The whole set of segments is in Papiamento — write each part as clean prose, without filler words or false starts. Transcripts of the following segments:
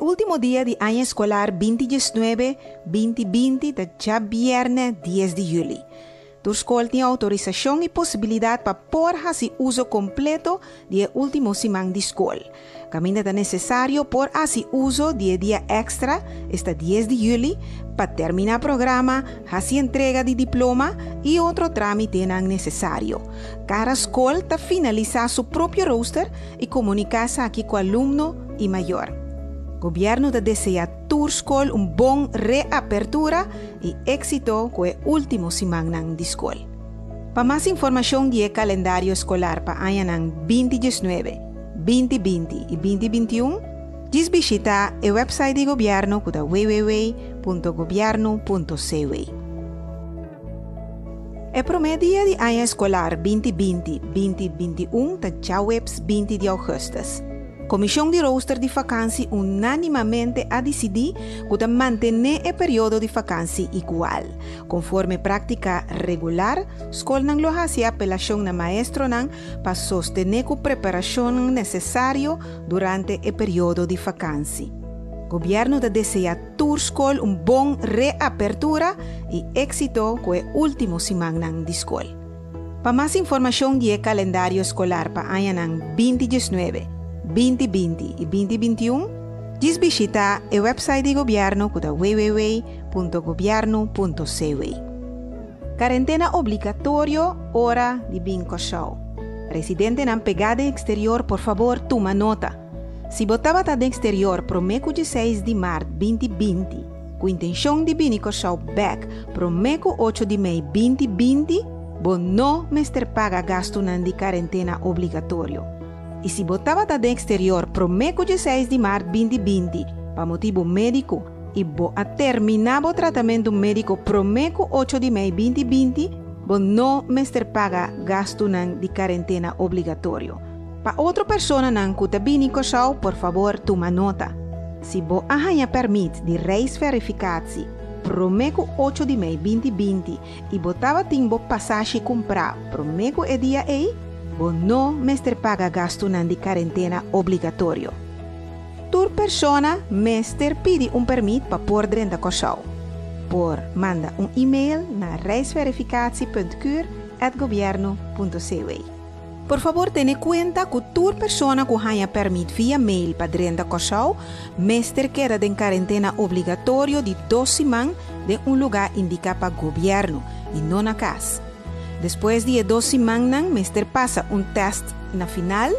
Último dia di aña eskolar 2019, 2020 ta djabièrnè 10 di yüli. Tur skol tin outorisashon i posibilidat pa por hasi uso kompleto di e último siman di skol. Kaminda ta nesesario por hasi uso di e dia èkstra, esta 10 di yüli, pa terminá programa, hasi entrega di diploma i otro trámitenan nesesario. Kada skol ta finalisá su propio rooster i komuniká esaki ku alumno i mayor. Gobièrnu ta deseá tur skol un bon reapertura i éksito ku e último simannan di skol. Pa mas informashon di e kalendario eskolar pa añanan 2019, 2020 i 2021, djis bishitá e wèpsait di gobièrnu ku ta www.gobièrnu.cw. E promé dia di aña eskolar 2020, 2021 ta djaweps 20 di ougùstùs. Komishon di rooster di fakansi unánimamente a disidí ku ta mantené e periodo di fakansi igual. Konforme práktika regular, skolnan lo hasi apelashon na maestronan pa sostené ku preparashonnan nesesario durante e periodo di fakansi. Gobièrnu ta deseá tur skol un bon reapertura i éksito ku e último simannan di skol. Pa mas informashon di e kalendario eskolar pa añanan 2019, 2020 i 2021, djis bishitá e wèpsait di gobièrnu ku ta www.gobièrnu.cw. Karentena obligatorio ora di bin Kòrsou. Residentenan pegá den eksterior por fabor tuma nota. Si bo tabata den eksterior promé ku 16 di mart 2020 ku intenshon di bini Kòrsou bèk promé ku 8 di mei 2020, bo no mester paga gastunan di karentena obligatorio. I si bo tabata den eksterior promé ku 16 di mart 2020 pa motibu médiko i bo a terminá bo tratamentu médiko promé ku 8 di mei 2020, bo no mester paga gastunan di karentena obligatorio. Pa otro personanan ku ta bini Kòrsou, por fabor tuma nota. Si bo a haña pèrmit di reisverificatie promé ku 8 di mei 2020 i bo tabatin bo pasashi kumprá promé ku e dia ei, bo no mester paga gastunan di karentena obligatorio. Tur persona mester pidi un pèrmit pa por drenta Kòrsou. Por manda un e-mail na reisverificatie.cur@gobiernu.cw. Por fabor tene kuenta ku tur persona ku haña pèrmit via mail pa drenta Kòrsou mester keda den karentena obligatorio di 2 siman den un lugá indiká pa gobièrnu i no na kas. Despues di e 2 simannan mester pasa un tèst na final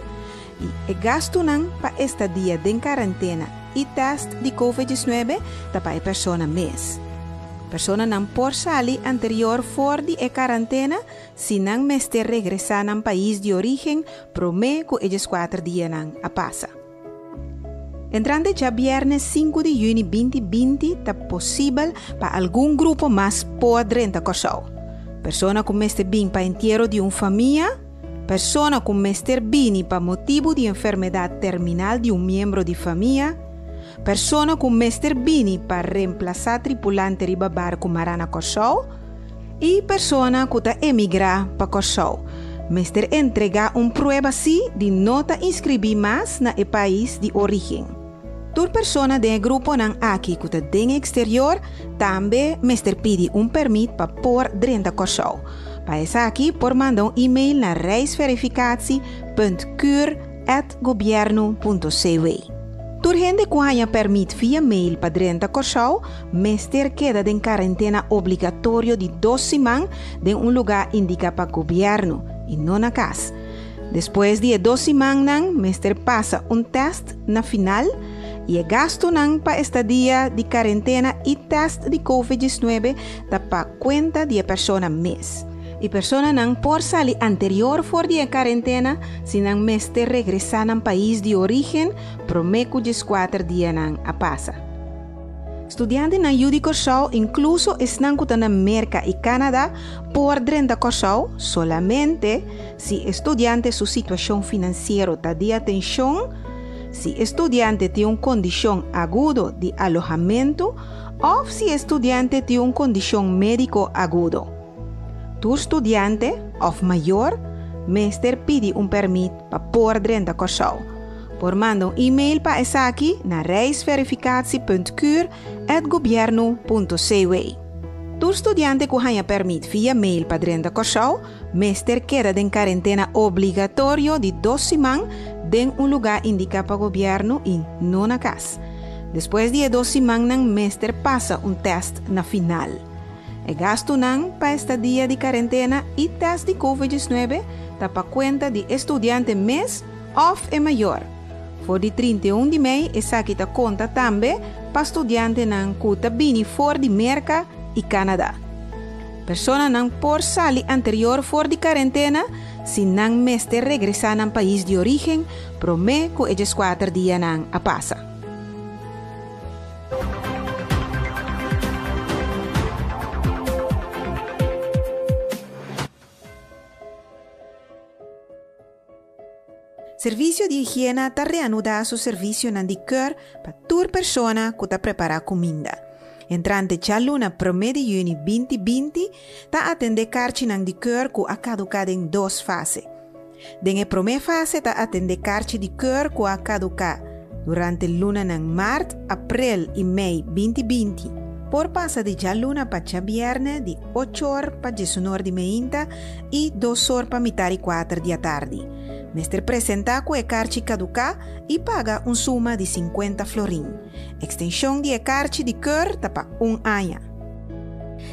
i e gastunan pa estadia den karentena i tèst di Covid-19 ta pa e persona mes. Personanan por sali anterior for di e karantena si nan mester regresá nan pais di orígen promé ku e 14 dianan a pasa. Entrante djabièrnè 5 di yüni 2020 ta posibel pa algun grupo mas por drenta Kòrsou. Persona ku mester bin pa entiero di un famia, persona ku mester bini pa motibu di enfermedat terminal di un miembro di famia, persona ku mester bini pa remplasá tripulante riba barku mará na Kòrsou i persona ku ta emigrá pa Kòrsou. Mester entregá un prueba sí di no ta inskribí mas na e pais di orígen. Tur persona den e gruponan aki ku ta den eksterior tambe mester pidi un pèrmit pa por drenta Kòrsou. Pa esaki por manda un e-mail na reisverificatie.cur@gobiernu.cw. Tur hende ku haña pèrmit via mail pa drenta Kòrsou mester keda den karentena obligatorio di 2 siman den un lugá indiká pa gobièrnu i no na kas. Despues di e 2 simannan mester pasa un tèst na final i e gastunan pa estadia di karentena i tèst di Covid-19 ta pa kuenta di e persona mes. E personanan por sali anterior for di e karentena si nan mester regresá nan pais di orígen promé ku 14 dianan a pasa. Studiantenan yu di Kòrsou, inkluso esnan ku ta na Merka i Kanada, por drenta Kòrsou solamente si e studiante su situashon finansiero ta di atenshon, si e studiante tin un kondishon agudo di alohamentu òf si e studiante tin un kondishon médiko agudo. Tur studiante òf mayor mester pidi un pèrmit pa por drenta Kòrsou. Por manda un e-mail pa esaki na reisverificatie.cur@gobiernu.cw. Tur studiante ku haña pèrmit via mail pa drenta Kòrsou mester keda den karentena obligatorio di dos siman den un lugá indiká pa gobièrnu i no na kas. Despues di e dos simannan mester pasa un tèst na final. E gastunan pa estadia di karentena i tèst di Covid 19 ta pa kuenta di e studiante mes òf e mayor. For di 31 di mei esaki ta konta tambe pa studiantenan ku ta bini for di Merka i Canada. Personanan por sali anterior for di karentena si nan mester regresá nan pais di orígen promé ku e 14 dianan a pasa. Servisio di Higiena ta reanudá su servisionan di keur pa tur persona ku ta prepará kuminda. Entrante djaluna promé di yüni 2020 ta atendé karchinan di keur ku a kaduká den dos fase. Den e promé fase ta atendé karchi di keur ku a kaduká durante lunanan mart, aprel i mei 2020. Por pasa di djaluna pa djabièrnè di 8 or pa 11 or di meinta i 2 or pa mitar i 4 di atardi. Mester presentá ku e karchi kaduká i paga un suma di 50 florin. Ekstenshon di e karchi di keur ta pa un aña.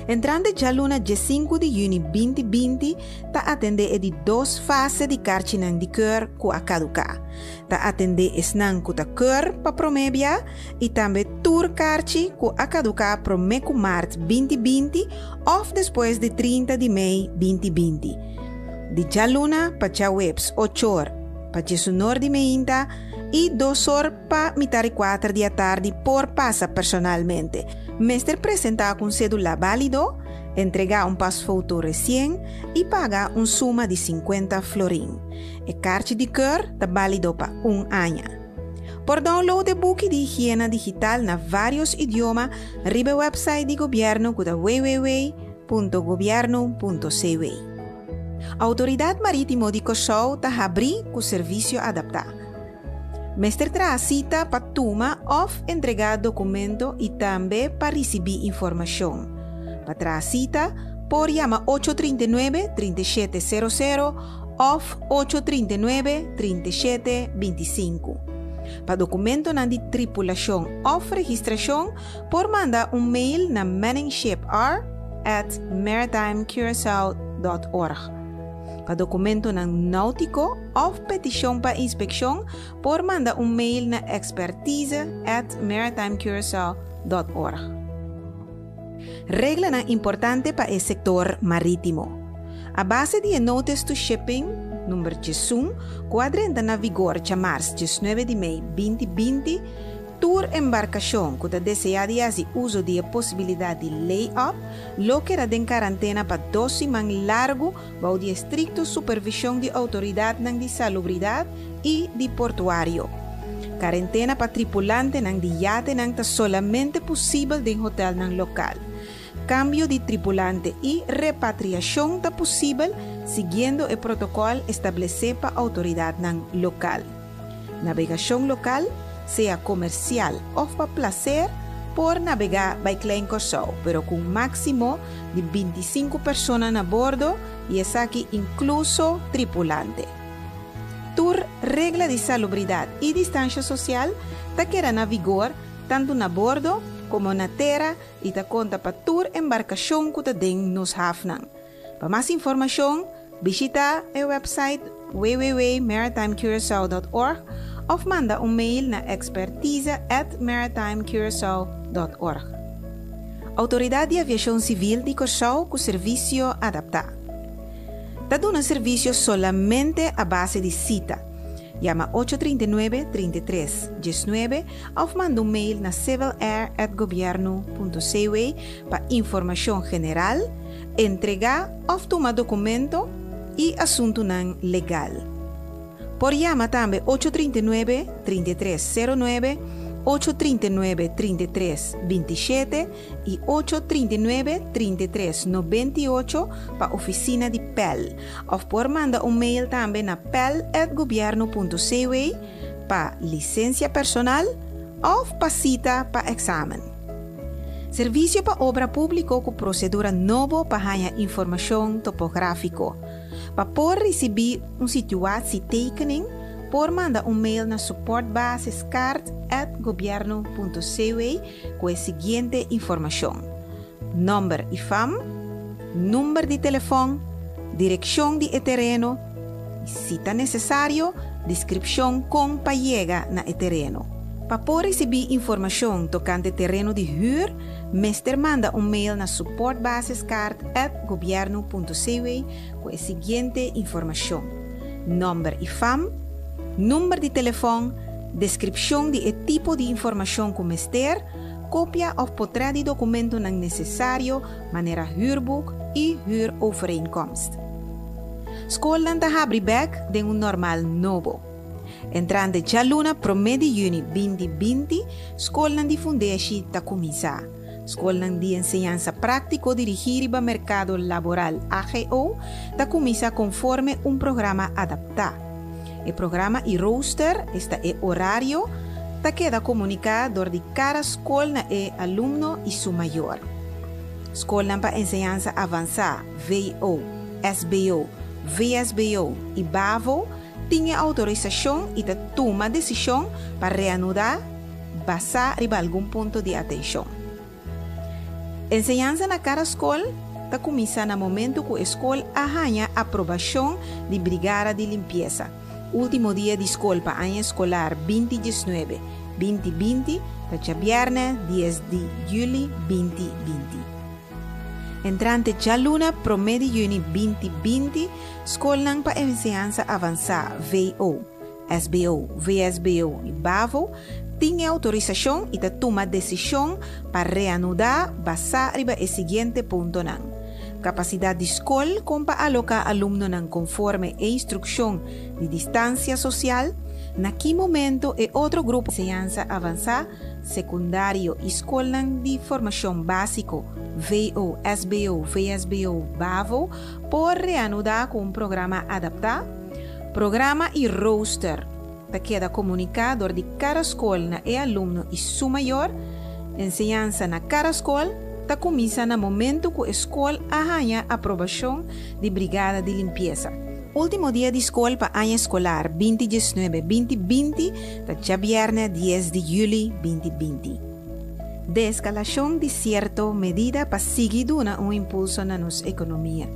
Entrante djaluna 5 di yüni 2020 ta atendé e di dos fase di karchinan di keur ku a kaduká. Ta atendé esnan ku ta keur pa promé bia i tambe tur karchi ku a kaduká promé ku mart 2020 òf despues di 30 di mei 2020. Di djaluna pa djaweps 8 or pa 11 or di meinta i 2 or pa mitar i 4 di atardi por pasa personalmente. Mester presentá ku un sédula válido, entregá un pasfoto resien i paga un suma di 50 florin. E karchi di keur ta válido pa un aña. Por download e buki di higiena digital na vários idioma riba e website di gobièrnu ku ta www.gobiernu.cw. Outoridat Marítimo di Kòrsou ta habrí ku servisio adaptá. Mester traha sita pa tuma òf entregá dokumento i tambe pa risibí informashon. Pa traha sita, por yama 839 3700 òf 839 3725. Pa dokumentonan di tripulashon òf registrashon, por manda un mail na manningshipr@maritimecuracao.org. Pa dokumentonan náutiko òf petishon pa inspekshon, por manda un mail na expertise@maritimecuracao.org. Reglanan importante pa e sektor marítimo. A base di e Notice to Shipping number 11, ku a drenta na vigor djamars 19 di mei 2020, tur embarkashon ku ta deseá di hasi uso di e posibilidat di lay-up lo keda den karantena pa 2 siman largu bou di estrikto supervishon di outoridatnan di salubridat i di portuario. Karentena pa tripulantenan di yatenan ta solamente posibel den hotelnan lokal. Kambio di tripulante i repatriashon ta posibel siguiendo e protokòl establesé pa outoridatnan lokal. Navegashon lokal, sea komersial òf pa plaser, por navegá bai Klein Kòrsou, pero ku un máksimo di 25 persona na bordo i esaki inkluso tripulante. Tur regla di salubridat i distansia sosial ta keda na vigor tantu na bordo komo na tera i ta konta pa tur embarkashon ku ta den nos hafnan. Pa mas informashon, bishitá e website www.maritimecuracao.org òf manda un mail na expertise@maritimecuracao.org. Outoridat di Aviashon Sivil di Kòrsou ku servisio adaptá. Ta duna servisio solamente a base di sita. Yama 839 33 19 òf manda un mail na civilair@gobiernu.cw pa informashon general, entregá òf tuma dokumento i asuntunan legal. Por yama tambe 839 3309, 839 3327 i 839 3398 pa ofisina di PEL. Òf por manda un mail tambe na pel@gobiernu.cw. Pa lisensia personal òf pa sita pa eksamen. Servisio pa Obra Públiko ku prosedura nobo pa haña informashon topográfiko. Pa por risibí un situatietekening por manda un mail na supportbasiskaart@gobiernu.cw ku e siguiente informashon, nòmber i fam, number di telefòn, direkshon di e tereno i, si ta nesesario, deskripshon kon pa yega na e tereno. Pa por risibí informashon tokante tereno di hür, mester manda un mail na supportbasiskaart@gobiernu.cw ku e siguiente informashon, nòmber i fam, number di telefòn, deskripshon di e tipo di informashon ku mester, kopia òf potrèt di dokumentonan nesesario manera huurboek i huurovereenkomst. Skolnan ta habri bèk den un normal nobo. Entrante djaluna promé di yüni 2020, skolnan di fundeshi ta kuminsá. Skolnan di enseñansa práktiko dirigí riba merkado laboral, AGO, ta kuminsá konforme un programa adaptá. E programa i rooster, esta e orario, ta keda komuniká dor di kada skol na e alumno i su mayor. Skolnan pa enseñansa avansá, VO, SBO, VSBO i BAVO, tin e outorisashon i ta tuma desishon pa reanudá basá riba algun punto di atenshon. Enseñansa na kada skol ta kuminsá na momentu ku e skol a haña aprobashon di Brigada di Limpiesa. Último dia di skol pa aña eskolar 2019, 2020 ta djabièrnè 10 di yüli 2020. Entrante djaluna promé di yüni 2020, skolnan pa enseñansa avansá, VO, SBO, VSBO i BAVO, tin e outorisashon i ta tuma desishon pa reanudá basá riba e siguiente puntonan, Kapasidat di skol kon pa aloká alumnonan konforme e instrukshon di distansia sosial, na ki momento e otro grupo enseñansa avansá, sekundario i skolnan di formashon básiko, VO, SBO, VSBO, BAVO, por reanudá ku un programa adaptá, Programa i rooster ta keda komuniká dor di kada skol na e alumno i su mayor. Enseñansa na kada skol ta kuminsá na momentu ku e skol a haña aprobashon di Brigada di Limpiesa. Último dia di skol pa aña eskolar 2019, 2020 ta djabièrnè 10 di yüli 2020. Deeskalashon di sierto medida pa sigui duna un impulso na nos ekonomia.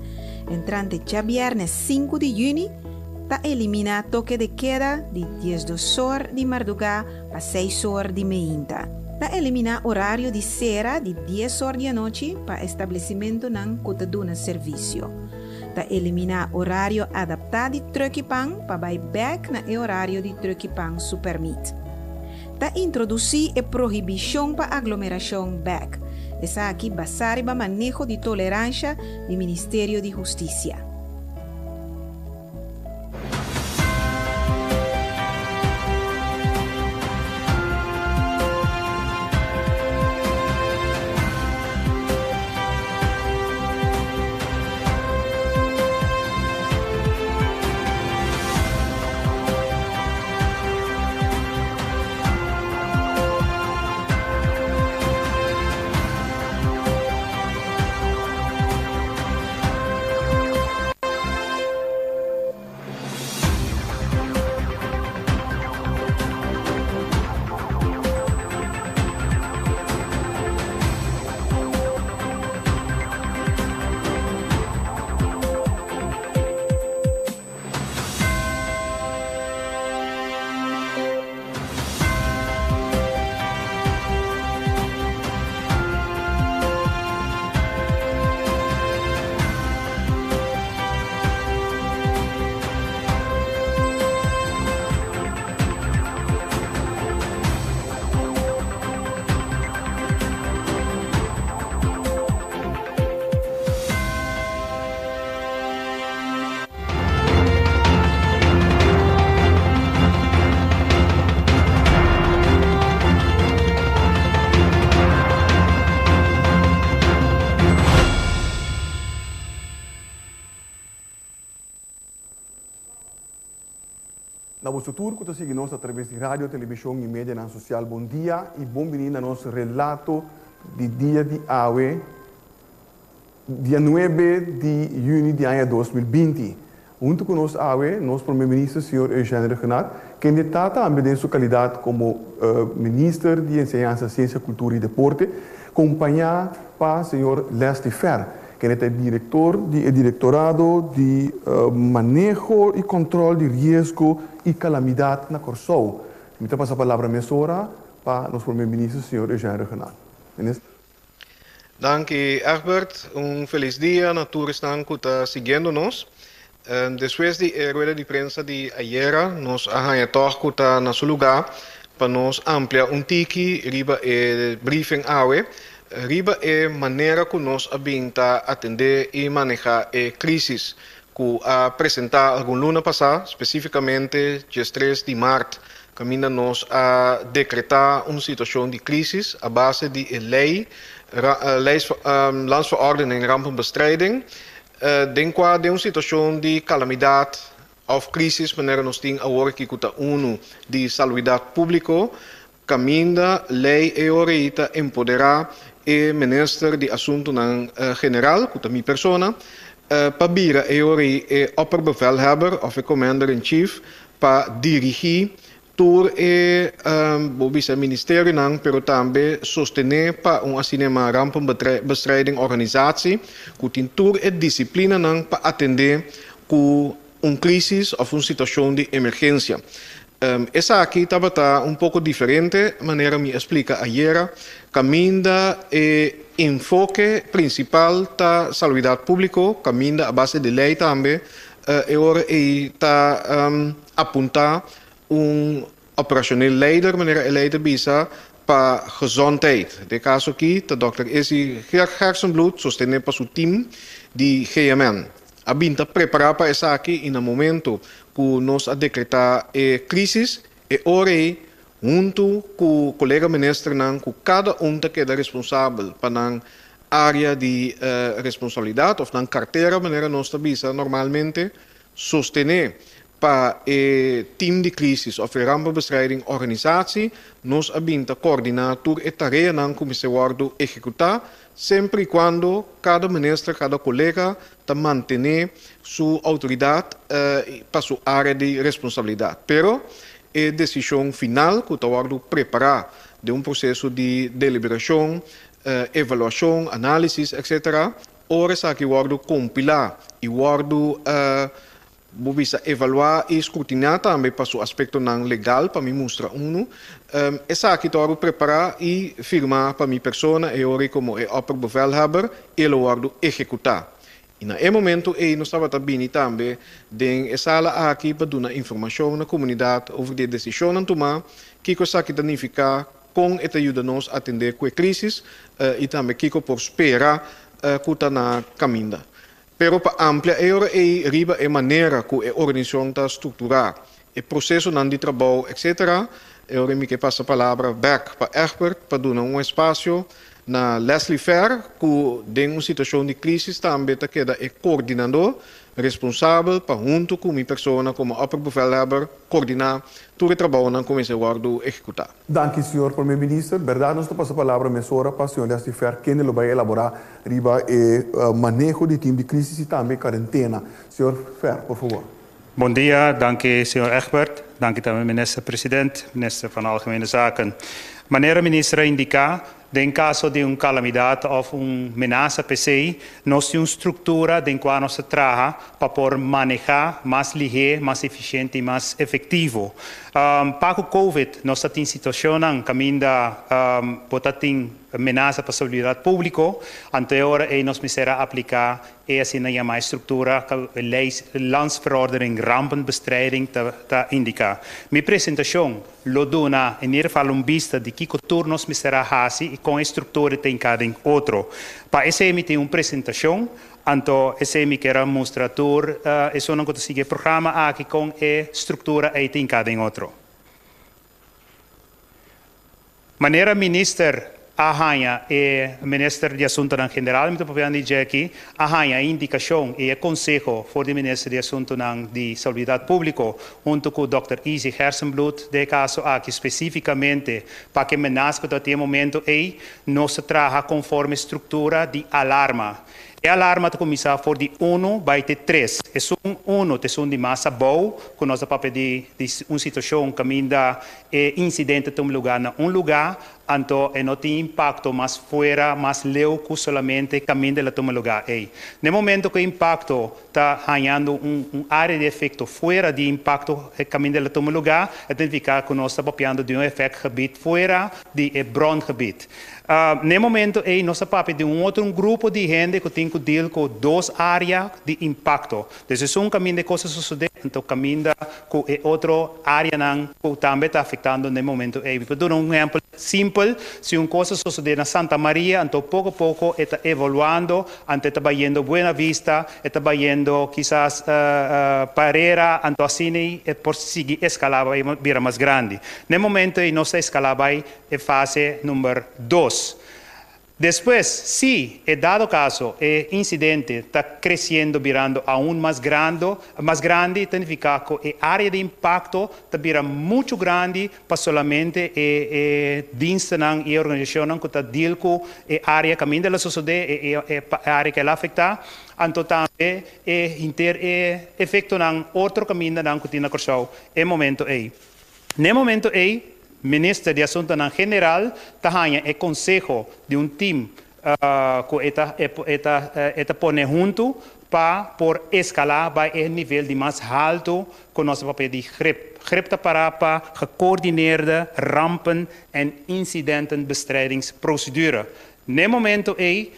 Entrante djabièrnè 5 di yüni ta eliminá toke de keda di 12 or di mardugá pa 6 or di meinta. Ta eliminá orario di sera di 10 or di anochi pa establesimentunan ku ta duna servisio. Ta eliminá orario adaptá di trùk'i pan pa bai bèk na e orario di trùk'i pan su pèrmit. Ta introdusí e prohibishon pa aglomerashon bèk. Esaki basá riba maneho di toleransha di Ministerio di Hustisia. Na boso tur ku ta sigui nos atraves di radio, televishon i medianan sosial bon dia i bon bini na nos relato di dia di awe, dia nuebe di yüni di aña 2020. Huntu ku nos awe nos Prome Minister señor Eugène Rhuggenaath, kende ta tambe den su kalidat komo Minister di Enseñansa, Siensia, Kultura i Deporte, kompañá pa señor Leslie Fer, kende ta e direktor di e Direktorado di Maneho i Kòntròl di Riesgo i Kalamidat na Kòrsou. Mi ta pasa palabra mesora pa nos Prome Minister señor Eugène Rhuggenaath. Minister. Danki Egbert, un felis dia na tur esnan ku ta siguiendo nos. Despues di e rueda di prensa di ayera nos a haña tòg ku ta na su lugá pa nos amplia un tiki riba e briefing awe riba e manera ku nos a bin ta atendé i manehá e krísis ku a presentá algun luna pasá, spesífikamente diestres di mart kaminda nos a dekretá un situashon di krísis a base di e lei Landsverordening Rampenbestrijding. Den kua den un situashon di kalamidat òf krísis manera nos tin awor aki ku ta unu di salubridat públiko, kaminda lei e ora ei ta empoderá e minister di Asuntunan General, ku ta mi persona, pa bira e ora ei e opperbevelhebber òf e commander in chief pa dirigí Tur e bo bisa ministerionan pero tambe sostené pa un asina yamá rampenbestrijding organisatie ku tin tur e disiplinanan pa atendé ku un krisis òf un situashon di emergensia. Esaki tabata un poko diferente manera mi a splika ayera kaminda e enfoke prinsipal ta salubridat públiko kaminda a base di lei tambe e ora ei ta apuntá un operacioneel leider, manera e lei ta bisa, pa gezondheid. Den e caso aki ta dòkter Izzy Gerstenbluth sostené pa su team di GMN. A bin ta prepará pa esaki i na momento ku nos a dekretá e krísis, e ora ei huntu ku kolega ministernan ku kada un ta keda responsabel pa nan área di responsabilidat òf nan kartera manera nos ta bisa normalmente, sostené Pa e team di crisis of e rampenbestrijding organisatie nos a bin ta coordina tur e tareanan cu mester wordo ehecuta semper y cuando cada minister, cada colega ta mantene su autoridad pa su area di responsabilidad. Pero e decision final cu ta wordo prepara den un proceso di deliberacion, evaluacion, analisis etc. Ora esaki wordo compila y wordo Bo bisa evaluá i skrutiná tambe pa su aspektonan legal pa mi mustra unu. Esaki ta wòrdu prepará i firmá pa mi persona e ora ei komo e opperbevelhebber i e lo wòrdu ehekutá. I na e momentu ei nos tabata bini tambe den e sala aki pa duna informashon na komunidat over di e desishonnan tumá, kiko esaki ta nifiká, kon e ta yuda nos atendé ku e krísis i tambe kiko por spera ku ta na kaminda. Pero pa amplia e ora ei riba e manera ku e organisashon ta strukturá, e prosesonan di trabou etc. E ora mi ke pasa palabra bèk pa Egbert pa duna un espasio na Leslie Fer ku den un situashon di krisis tambe ta keda e koordinadó responsabel pa huntu ku mi persona komo opperbevelhebber koordiná tur e trabounan ku mester wòrdu ehekutá. Danki señor Prome Minister. Berdad nos ta pasa palabra mesora pa señor Leslie Fer kende lo bay elabora riba e maneho di team di crisis y tambe cuarentena. Señor Fer, por favor. Bon dia, danki señor Egbert, danki tambe Minister President, Minister van Algemene Zaken. Manera Minister a indica, Den kaso di un kalamidat òf un menasa p'esei, nos tin un struktura den kua nos ta traha pa por manehá mas lihé, mas efisiente i mas efektivo. Pa ku Covid nos ta tin situashonnan kaminda bo ta tin menasa pa salubridat públiko, anto e ora ei nos mester a apliká E asina yamá e struktura ku e lei Landsverordening Rampenbestrijding ta ta indiká. Mi presentashon lo duna in ieder geval un bista di kiko tur nos mester a hasi i kon e struktura ta hinká den otro. Pa esei mi tin un presentashon, anto esei mi kier a mustra tur esunnan ku ta sigui e programa aki kon e struktura ei ta hinká den otro. Manera Minister. A haña e minister di Asuntonan General, mi ta papiando di dje aki, a haña e indikashon i e konseho for di minister di Asuntonan di Salubridat Públiko huntu ku dòkter Izzy Gerstenbluth den e kaso aki spesífikamente pa ke menas ku ta tin e momento ei, nos ta traha konforme struktura di alarma. E alarma ta kuminsá for di unu bai te tres. Esun unu ta esun di mas abou ku nos ta papia di di un situashon kaminda e insidente ta tuma lugá na un lugá, anto e no tin impakto mas fuera, mas leu ku solamente kaminda el a tuma lugá ei. Na e momento ku e impakto ta hañando un un área di efekto fuera di impakto e kaminda el a tuma lugá, e ta nifiká ku nos ta papiando di un effectgebied fuera di e brongebied. Na e momento ei nos a papia di un otro un grupo di hende ku tin ku deal ku dos área di impakto. Dus esun kaminda e kos a sosodé, anto kaminda ku e otro áreanan ku tambe ta afektando na e momento ei. Mi por duna un ehèmpel simpel, si un kos a sosodé na Santa Maria, anto poko poko e ta evaluando, anto e ta bayendo Buena Vista, e ta bayendo kisas Parera, anto asina ei e por sigui eskalá bai bira mas grandi. Na e momento ei nos ta eskalá bai e fase number dos. Despues, si, e dado kaso, e insidente ta kresiendo birando aun mas grando, mas grandi, ta nifiká ku e área di impakto ta bira muchu grandi pa solamente e e dienstennan i e organisashonnan ku ta deal ku e área kaminda el a sosodé, e e área ku el a afektá, anto tambe e henter e efektonan otro kamindanan ku tin na Kòrsou e momento ei. Na e momento ei, Minister di Asuntonan General ta haña e konseho di un tim ku e ta e ta pone huntu pa por eskalá bai e nivel di mas haltu ku nos ta papia di grip. Grip ta pará pa Gecoördineerde Rampen en Incidentenbestrijdingsprocedure. Na e momento ei,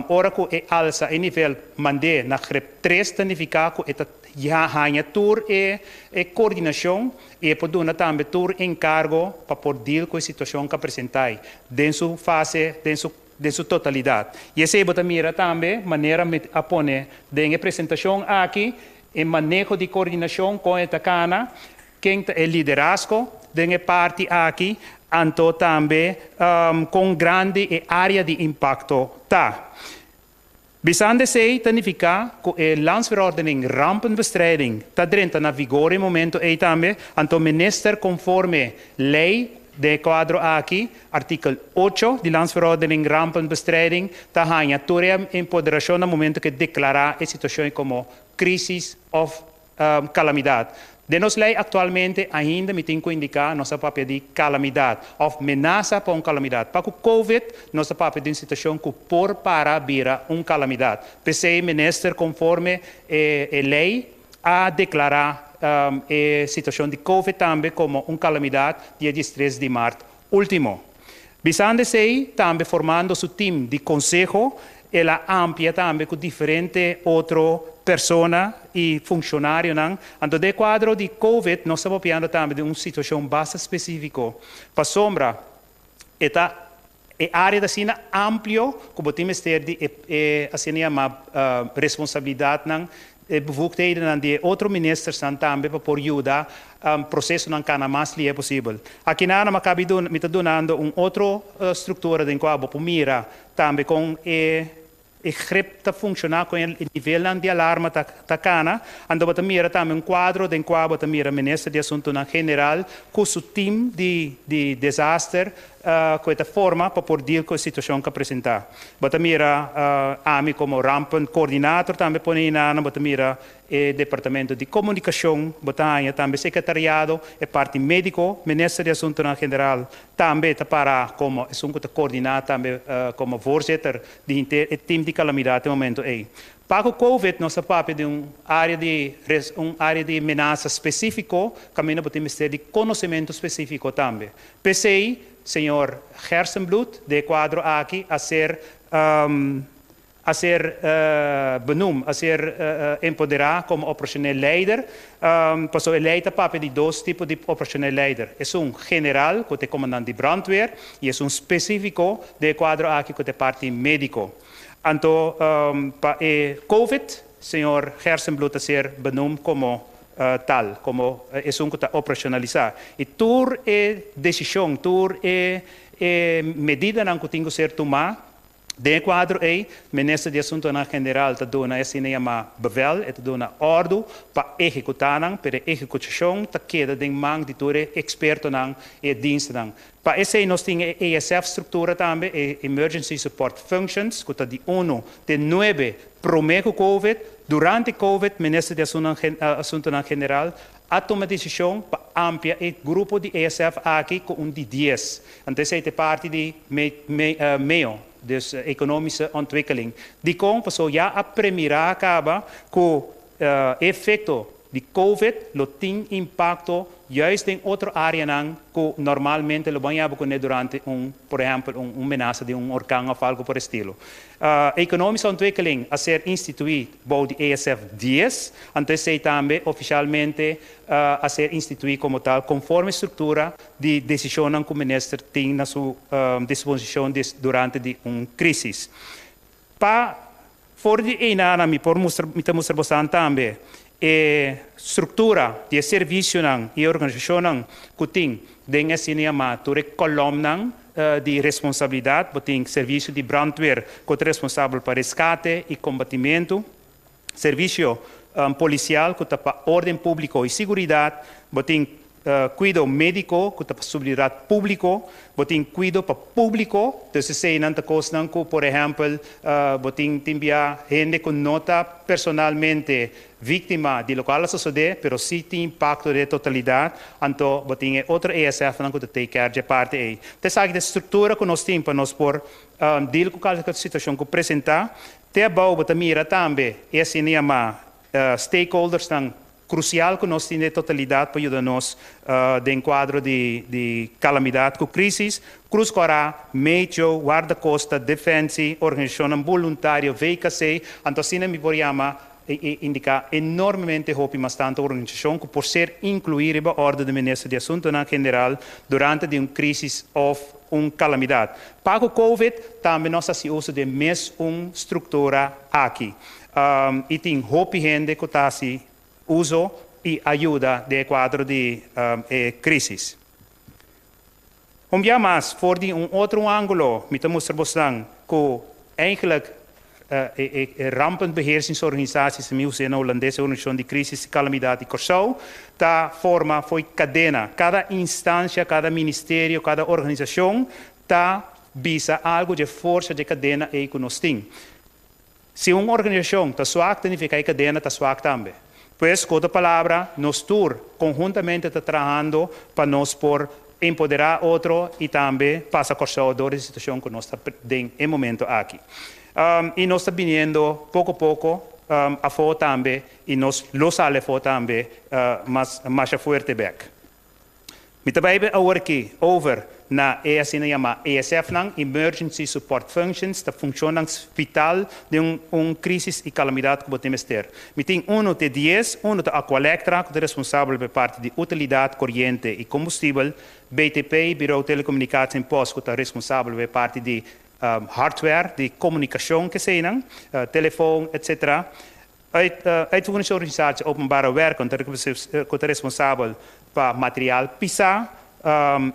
ora ku e alsa e nivel mand'é na grip tres ta nifiká ku e ta ya haña tur e e koordinashon i e por duna tambe tur enkargo pa por deal ku e situashon ku a presentá ei den su fase, den su den su totalidat. I esei bo ta mira tambe manera mi a pone den e presentashon aki e maneho di koordinashon kon e ta kana, ken ta e liderazgo den e parti aki, anto tambe kon grandi e área di impakto ta. Bisando esei ta nifiká ku e Landsverordening Rampenbestrijding ta drenta na vigor e momento ei tambe, anto minister konforme lei den e kuadro aki, artikel ocho di Landsverordening Rampenbestrijding, ta haña tur e empoderashon na momento ku e deklará e situashon ei komo krísis òf Kalamidat. Den nos lei aktualmente ainda mi tin ku indiká nos ta papia di kalamidat òf menasa pa un kalamidat. Pa ku Covid nos ta papia di un situashon ku por para bira un kalamidat. P'esei minister konforme e e lei a deklará e situashon di Covid tambe komo un kalamidat dia diestres di mart último. Bisando esei, tambe formando su tim di konseho, el a amplia tambe ku diferente otro persona i funshonarionan. Anto den e kuadro di Covid nos ta papiando tambe di un situashon basta spesífiko, pasobra e ta e área ta asina amplio ku bo tin mester di e e asina yamá responsabilidatnan E bevoegdhedennan di e otro ministersnan tambe pa por yuda procesonan cana mas lihe posibel. Aki nan a cabi duna, mi ta dunando un otro structura den cua bo por mira tambe con e e grip ta funciona, con e nivelnan di alarma ta ta cana. Anto bo ta mira tambe un cuadro den cua bo ta mira Minister di Asuntonan General cu su team di di desaster Ku e ta forma pa por deal ku e situashon ku a presentá. Bo ta mira ami komo rampen koordinator tambe pone hinana, bo ta mira e departamento di komunikashon, bo ta haña tambe sekretariado, e parti médiko, minister di asuntunan general tambe ta para komo esun ku ta koordiná tambe komo voorzitter di henter e tim di kalamidat e momento ei. Pa ku Covid nos a papia di un área di un área di menasa spesífiko kaminda bo tin mester di konosementu spesífiko tambe. P'esei, señor Gerstenbluth den e kuadro aki a ser a ser benoem, a ser empoderá komo operationeel leider, pasobra e lei ta papia di dos tipo di operationeel leider, esun general ku ta e komandant di brandweer i esun spesífiko den e kuadro aki ku ta e parti médiko. Anto pa e Covid, señor Gerstenbluth a ser benoem komo tal, komo esun ku ta operacionalisá. I tur e desishon, tur e E medidanan ku tin ku ser tumá den e kuadro ei, Minister di Asuntunan General ta duna e asina yamá bevel, e ta duna òrdu pa ehekutá nan, pero e ehekutashon ta keda den man di tur e ekspertonan i e dienstnan. Pa esei nos tin e ESF struktura tambe, e Emergency Support Functions, ku ta di unu te nuebe promé ku Covid. Durante Covid, Minister di Asuntunan General a tuma desishon pa amplia e grupo di ESF aki ku un di dies. Anto esei ta e parti di meo, dus economische ontwikkeling. Dikon? Pasobra ya a premirá kaba ku e efekto di Covid lo tin impakto juist den otro áreanan ku normalmente lo ban yaba kuné durante un, por ehèmpel, un menasa di un orkan òf algu por estilo. Economische ontwikkeling a ser instituí bou di ESF 10, anto esei tambe ofishalmente a ser instituí komo tal konforme struktura di desishonnan ku minister tin na su disposishon durante di un krísis. Pa for di einanan mi por mustra, mi ta mustra bosan tambe e struktura di e servisionan i e organisashonnan ku tin den e asina yamá tur e kolòmnan di responsabilidat. Bo tin servisio di brandweer ku ta responsabel pa reskate i kombatimentu, servisio polisial ku ta pa órden públiko i siguridat, bo tin kuido médiko ku ta pa subridat públiko, bo tin kuido pa públiko, dus eseinan ta kosnan ku por ehèmpel bo tin tin bia hende ku no ta personalmente víktima di lokual a sosodé pero sí tin impakto den e totalidat, anto bo tin e otro ESF-nan ku ta take care dje parti ei. Ta esaki ta e struktura ku nos tin pa nos por deal ku kalke situashon ku presentá. Te abou bo ta mira tambe e asina yamá stakeholdersnan Krusial ku nos tin e totalidat pa yuda nos den kuadro di kalamidat ku krísis. Krus Kòrá, Mecho, Wardakosta, Defensie, organisashonnan boluntario, VKC, anto asina mi por yama i indiká enormemente hopi mas tantu organisashon ku por ser inkluí riba òrdu di Minister di Asuntunan General durante di un krísis òf un kalamidat. Pa ku Covid tambe nos hasi uso di e mes un struktura aki. I tin hopi hende ku ta hasi uso i a yuda den e kuadro di e krísis. Un bia mas, for di un otro ángulo mi ta mustra bosnan ku eigentlik e Rampenbeheersingsorganisatie, si mi us'é na hulandes, e Organisashon di Krísis i Kalamidat di Kòrsou, ta forma fo'i kadena. Kada instansia, kada ministerio, kada organisashon ta bisa algu dje forsa dje kadena ei ku nos tin. Si un organisashon ta swak ta nifiká e kadena ta swak tambe. Pues, ku otro palabra, nos tur konhuntamente ta trahando pa nos por empoderá otro i tambe pasa Kòrsou dor di situashon ku nos ta den e momento aki. I nos ta biniendo poko poko afó tambe i nos lo sali afó tambe mas masha fuerte bèk. Mi ta bai awor aki over na e asina yamá ESF-nan, Emergency Support Functions, ta funshonnan vital den un krísis i kalamidat ku bo tin mester. Mi tin unu te dies, unu ta Aqualectra, ku ta responsabel pa e parti di utilidat, koriente i kombustibel, BTP, Bureau Telecomunicatie en Post, ku ta responsabel pa e parti di hardware, di komunikashon keseinan, telefon, etsetera. Uitvoeringsorganisatie Openbare Werken ku ta responsabel pa material pisá,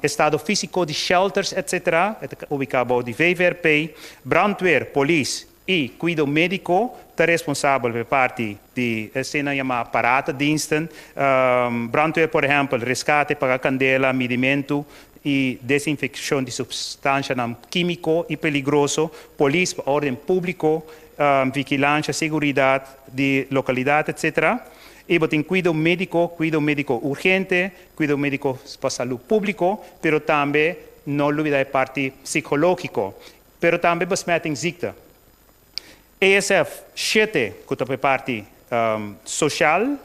estado físiko di shelters etc. E ta ubiká bou di VVRP. Brandweer, polis i kuido médiko ta responsabel pa e parti di esena yamá aparatediensten. Brandweer por ehèmpel reskate, paga kandela, midimentu i desinfekshon di supstanshanan kímiko i peligroso, polis pa órden públiko, vigilansha, seguridat di lokalidat etc. I bo tin kuido médiko, kuido médiko urgente, kuido médiko pa salú públiko, pero tambe no lubidá e parti sikológiko, pero tambe besmettingsziekte. ESF 7 ku ta pa e parti soshal,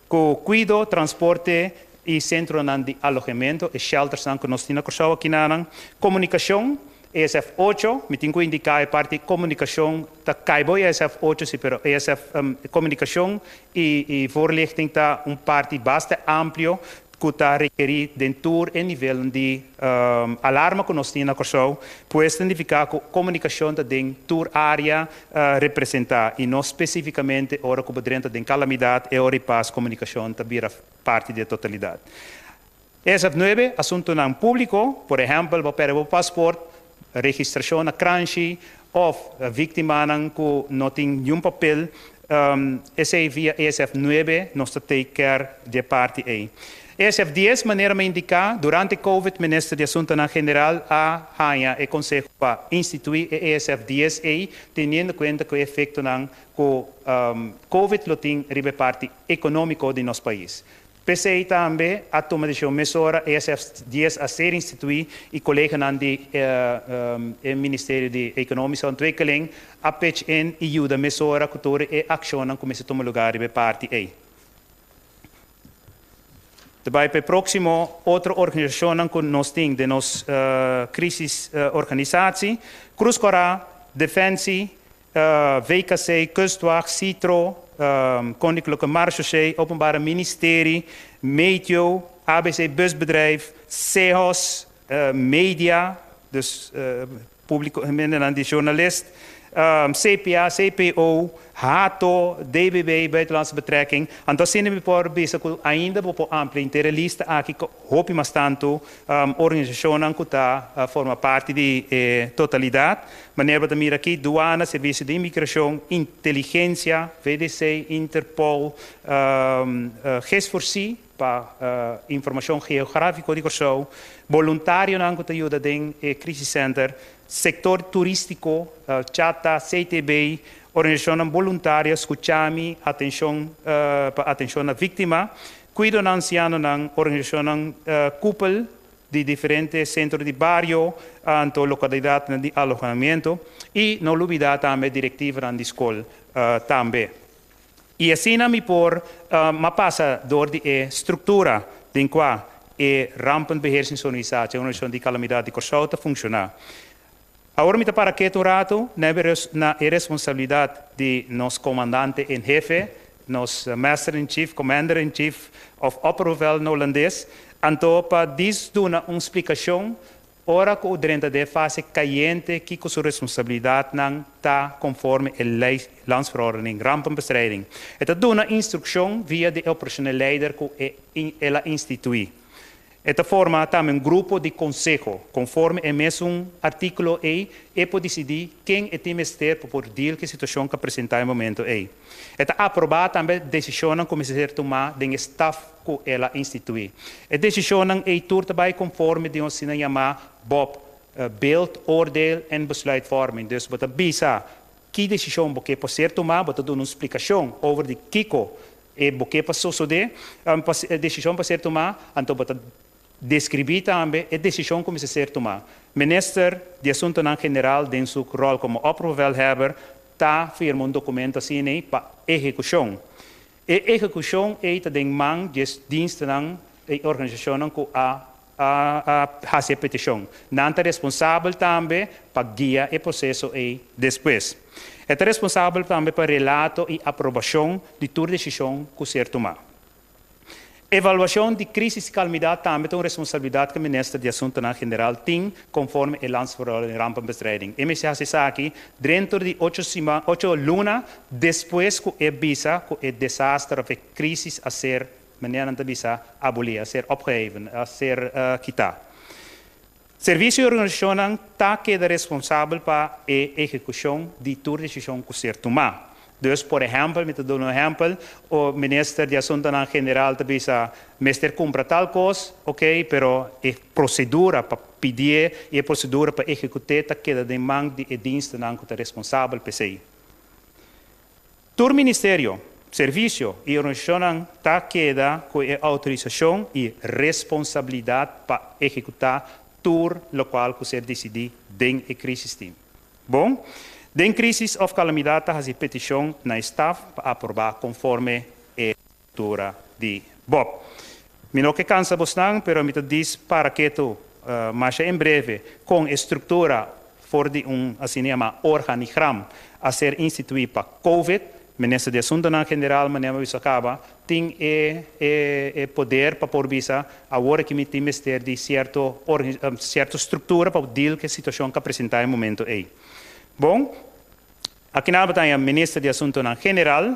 ku kuido, transporte i sentronan di alohementu, e sheltersnan ku nos tin na Kòrsou akinanan. Komunikashon, ESF 8, mi tin ku indiká e parti komunikashon ta kai bo ESF 8 si, pero ESF komunikashon i voorlichting ta un parti basta amplio ku ta rekerí den tur e nivelnan di alarma ku nos tin na Kòrsou. Pues ta nifiká ku komunikashon ta den tur área representá i no spesífikamente ora ku bo drenta den kalamidat e ora i pas komunikashon ta bira parti di e totalidat. ESF 9, asuntonan públiko, por ehèmpel, bo pèrdè bo paspòrt, registrashon na Kranshi, òf víktimanan ku no tin ningun papel, esei via ESF 9 nos ta take care di e parti ei. ESF 10, manera mi a indiká, durante Covid Minister di Asuntonan General a haña e konseho pa instituí e ESF 10 ei, teniendo kuenta ku e efektonan ku Covid lo tin riba e parti ekonómiko di nos pais. P'esei tambe a tuma desishon mesora, ESF 10 a ser instituí i koleganan di e Ministerio di Economische Ontwikkeling a pitch in i yuda mesora ku tur e akshonnan ku mester tuma lugá riba e parti ei. Ta bai pa e próksimo otro organisashonnan ku nos tin den nos krisis organisatie, Krus Kòrá, Defensie, VKC, Kustwacht, Citro, Koninklijke Marechaussee, Openbare Ministerie, Meteo, ABC Busbedrijf, SEHOS, Media, dus públiko, hendenan di journalist, CPA, CPO, Hato, DBB, Buitenlandse Betrekking. Anto asina mi por bisa ku ainda bo por amplia henter e lista aki ku hopi mas tantu organisashonnan ku ta forma parti di e totalidat. Manera bo ta mira aki, Duana, Servisio di Imigrashon, Inteligensia, VDC, Interpol, GES4C pa informashon geográfiko di Kòrsou, boluntarionan ku ta yuda den e Crisis Center, sektor turístiko, CHATA, CTB, organisashonnan boluntario, Skuchami, atenshon pa atenshon na víktima, kuido na ansianonan, organisashonnan kupel, di diferente sentro di bario, anto lokalidatnan di alohamiento i no lubidá tambe direktivanan di skol tambe. I asina mi por m'a pasa dor di e struktura den kua e Rampenbeheersingsorganisatie, Organisashon di Kalamidat di Kòrsou, ta funshoná. Awor mi ta para ketu un ratu na e responsabilidat di nos komandante en hefe, nos Master in Chief, Commander in Chief òf Opperbevel na Hulandes, anto pa dis duna un splikashon ora ku drenta den e fase kayente kiko su responsabilidatnan ta konforme e lei Landsverordening Rampenbestrijding. E ta duna instrukshon via di e operashonel leider ku el a instituí. E ta forma tambe un grupo di konseho. Konforme e mesun artíkulo ei, e por disidí ken e tin mester pa por deal ku e situashon ku a presentá e momento ei. E ta aprobá tambe desishonnan ku mester ser tumá den e staf ku el a instituí. E desishonnan ei tur ta bai konforme di un asina yamá bob, Beeld, Oordeel en Besluitvorming. Dus bo ta bisa ki desishon bo ke por ser tumá, bo ta duna un splikashon over di kiko E bo ke pa sosodé, pa e desishon pa ser tumá, anto bo ta deskribí tambe e desishon ku mester ser tumá. Minister di Asuntunan General den su ròl komo opperbevelhebber ta firma un dokumento asina ei pa ehekushon. E ehekushon ei ta den man di e dienstenan i organisashonnan ku a a hasi e petishon. Nan ta responsabel tambe pa guia e proseso ei despues. E ta responsabel tambe pa relato i aprobashon di tur desishon ku ser tumá. Evaluashon di krísis i kalmidat tambe ta un responsabilidat ku Minister di Asuntunan General tin konforme e Landsverordening Rampenbestrijding. E mester hasi esaki dentro di ocho siman, ocho luna despues ku e bisa ku e desaster òf e krísis a ser Manera nan ta bisa abolí, a ser opgeheven, a ser kitá. Servisio i organisashonnan ta keda responsabel pa e ehekushon di tur desishon ku ser tumá. Dus, por ehèmpel, mi ta duna un ehèmpel, o minister di Asuntonan General ta bisa mester kumpra tal kos, oké, pero e prosedura pa pidié i e prosedura pa ehekut'é ta keda den man di e dienstenan ku ta responsabel pa esei. Tur ministerio, servisio i organisashonnan ta keda ku e outorisashon i responsabilidat pa ehekutá tur lokual ku ser disidí den e krisisteam. Bon, den krisis òf kalamidat ta hasi petishon na e staf pa aprobá konforme e struktura di bob. Mi no ke kansa bosnan, pero mi ta dis para ketu masha en breve kon e struktura for di un asina yamá organigram a ser instituí pa Covid. Minister di Asuntonan General, manera mi a bisa kaba, tin e e poder pa por bisa awor aki mi tin mester di sierto sierto struktura pa deal ku e situashon ku a presentá e momento ei. Bon, aki nan bo ta haña Minister di Asuntonan General,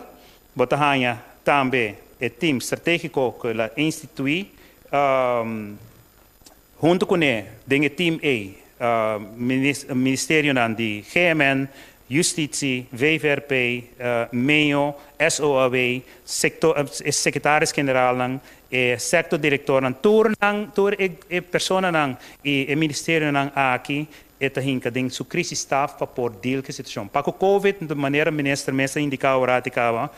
Bo ta haña tambe e tim stratégiko ku el a instituí Huntu kuné den e team ei, ministerionan di GMN, Justitie, VVRP, MEO, SOAW, sektor, e sekretaris-generalnan, e sektordirektornan, tur nan, tur e e personanan i e ministerionan aki e ta hinka den su crisisstaf pa por deal ku e situashon. Pa ku Covid, manera minister mes a indiká ora di kaba,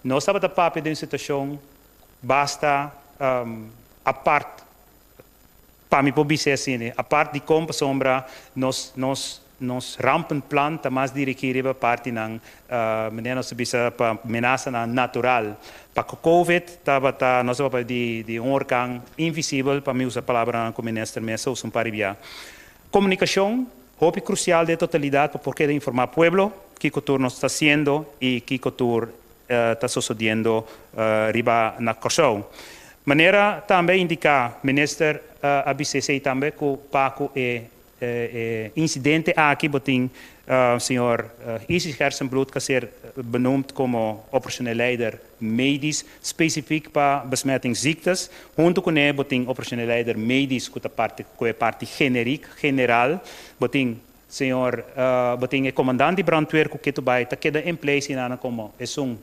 nos tabata papia den un situashon basta apart. Pa mi por bis'é asina, apart di kon pasobra nos nos nos rampenplan ta mas dirigí riba partinan, manera nos ta bisa pa menasanan natural. Pa ku Covid tabata, nos a papia di di un orkan invisibel, pa mi usa palabranan ku minister mes a usa un par di bia. Komunikashon, hopi krusial den e totalidat pa por keda informá pueblo kiko tur nos ta hasiendo i kiko tur ta sosodiendo riba na Kòrsou. Manera tambe a indiká, minister a bisa esei tambe ku pa ku e insidente aki bo tin señor Isis Gerstenbluth ku a ser benoemd komo operationeel leider medisch spesifik pa besmettingsziektes. Huntu kuné bo tin operationeel leider medisch ku ta parti ku e parti generik, general. Bo tin Señor, bo tin e komandant di brandweer ku ketu bai ta keda in place hinana komo esun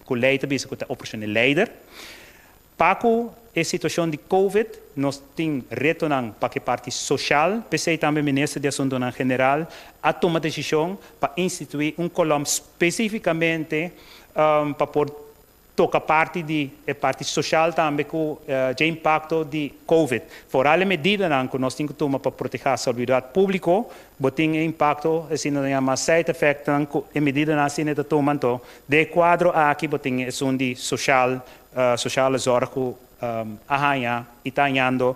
ku lei ta bisa ku ta operashonel leider. Pa ku e situashon di Covid nos tin retonan pa ku e parti soshal, p'esei tambe Minister di Asuntunan General a tuma desishon pa instituí un kolòm spesifikamente pa por toka parti di e parti soshal tambe ku dje impakto di Covid. Foral e medidanan ku nos tin ku tuma pa protehá salubridat públiko, bo tin e impakto, asina nan yama side effectnan ku e medidanan asina ta tuma. Anto den e kuadro aki bo tin esun di soshal, sociale zorg ku a haña i ta hañando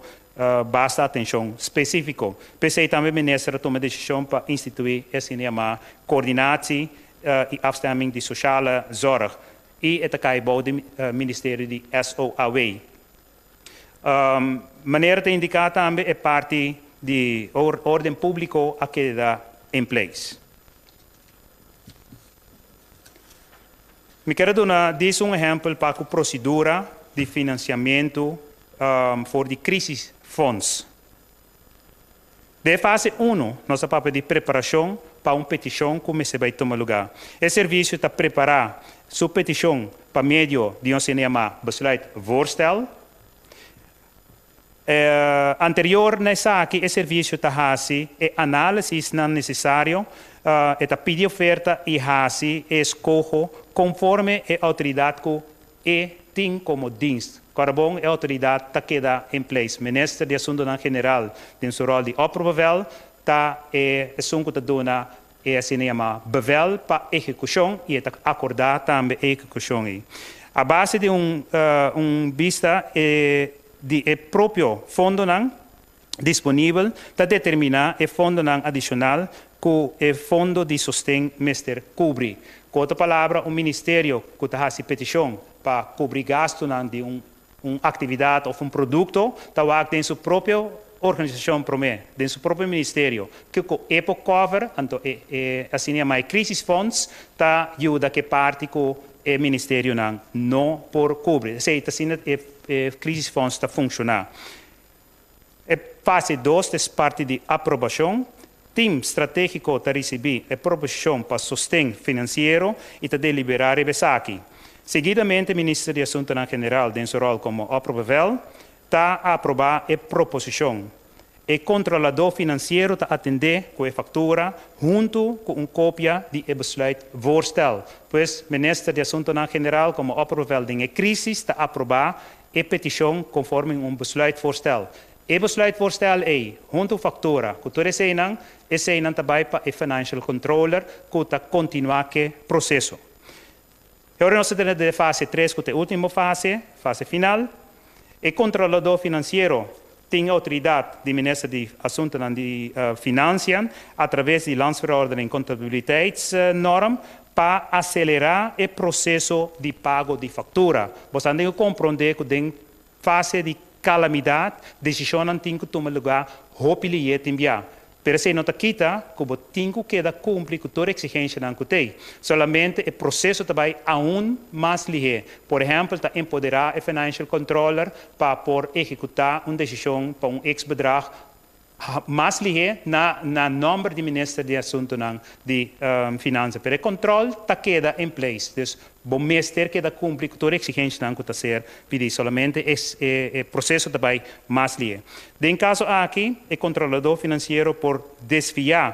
basta atenshon spesífiko. P'esei tambe minister a tuma desishon pa instituí e asina yamá coördinatie i afstemming di sociale zorg. I e ta kai bou di ministerio di SOAW. Manera ta indiká tambe e parti di órden públiko a keda in place. Mi ker a duna dis un ehèmpel pa ku prosedura di finansiamentu for di Crisisfonds. Den fase unu nos a papia di preparashon pa un petishon ku mester bai tuma lugá. E servisio ta prepará su petishon pa medio di un asina yamá besluitvoorstel. Anterior na esaki e servisio ta hasi e análisisnan nesesario, e ta pidi oferta i hasi e eskoho konforme e outoridat ku E tin komo dienst. Kòrda bon, e outoridat ta keda in place. Minister di Asuntunan General den su ròl di opperbevel ta e esun ku ta duna e asina yamá bevel pa ehekushon i e ta akordá tambe e ehekushon ei. A base di un un bista e di e propio fondonan disponibel ta determiná e fondonan adishonal ku e fondo di sosten mester kubri. Ku otro palabra, un ministerio ku ta hasi petishon pa kubri gastunan di un un aktividat òf un produkto ta wak den su propio organisashon promé, den su propio ministerio, kiko e por kòver, anto e e asina yamá e crisisfonds ta yuda ku e parti ku e ministerionan no por kubri. Esei ta asina e e crisisfonds ta funshoná. E fase dos ta es parti di aprobashon. Tim stratégiko ta risibí e proposishon pa sosten finansiero i ta deliberá riba esaki. Seguidamente Minister di Asuntunan General den su ròl komo opperbevel ta aprobá e proposishon. E kontroladó finansiero ta atendé ku e faktura huntu ku un kopia di e besluitvoorstel. Pues Minister di Asuntunan General komo opperbevel den e krísis ta aprobá E petishon konforme un besluitvoorstel. E besluitvoorstel ei, huntu faktura ku tur eseinan, eseinan ta bai pa e financial controller ku ta kontinuá k'e proseso. E ora nos ta tene den fase tres ku ta e último fase, fase final. E kontroladó finansiero tin e outoridat di Minister di Asuntunan di Finansia atraves di Landsverordening Contabiliteitsnorm Pa aselerá e proseso di pago di faktura, boso tin ku komprondé ku den fase di kalamidat desishonnan tin ku tuma lugá hopi lihé tin bia. Pero esei no ta kita ku bo tin ku keda kumpli ku tur eksigensianan ku t'ei. Solamente e proseso ta bai aun mas lihé. Por ehèmpel, ta empoderá e financial controller pa por ehekutá un desishon pa un x-bedrag mas lihé na na nòmber di Minister di Asuntunan di Finansa. Pero e kòntròl ta keda in place. Dus bo mester keda kumpli ku tur eksigenshanan ku ta ser pidí. Solamente e e proseso ta bai mas lihé. Den kaso aki e kontroladó finansiero por desviá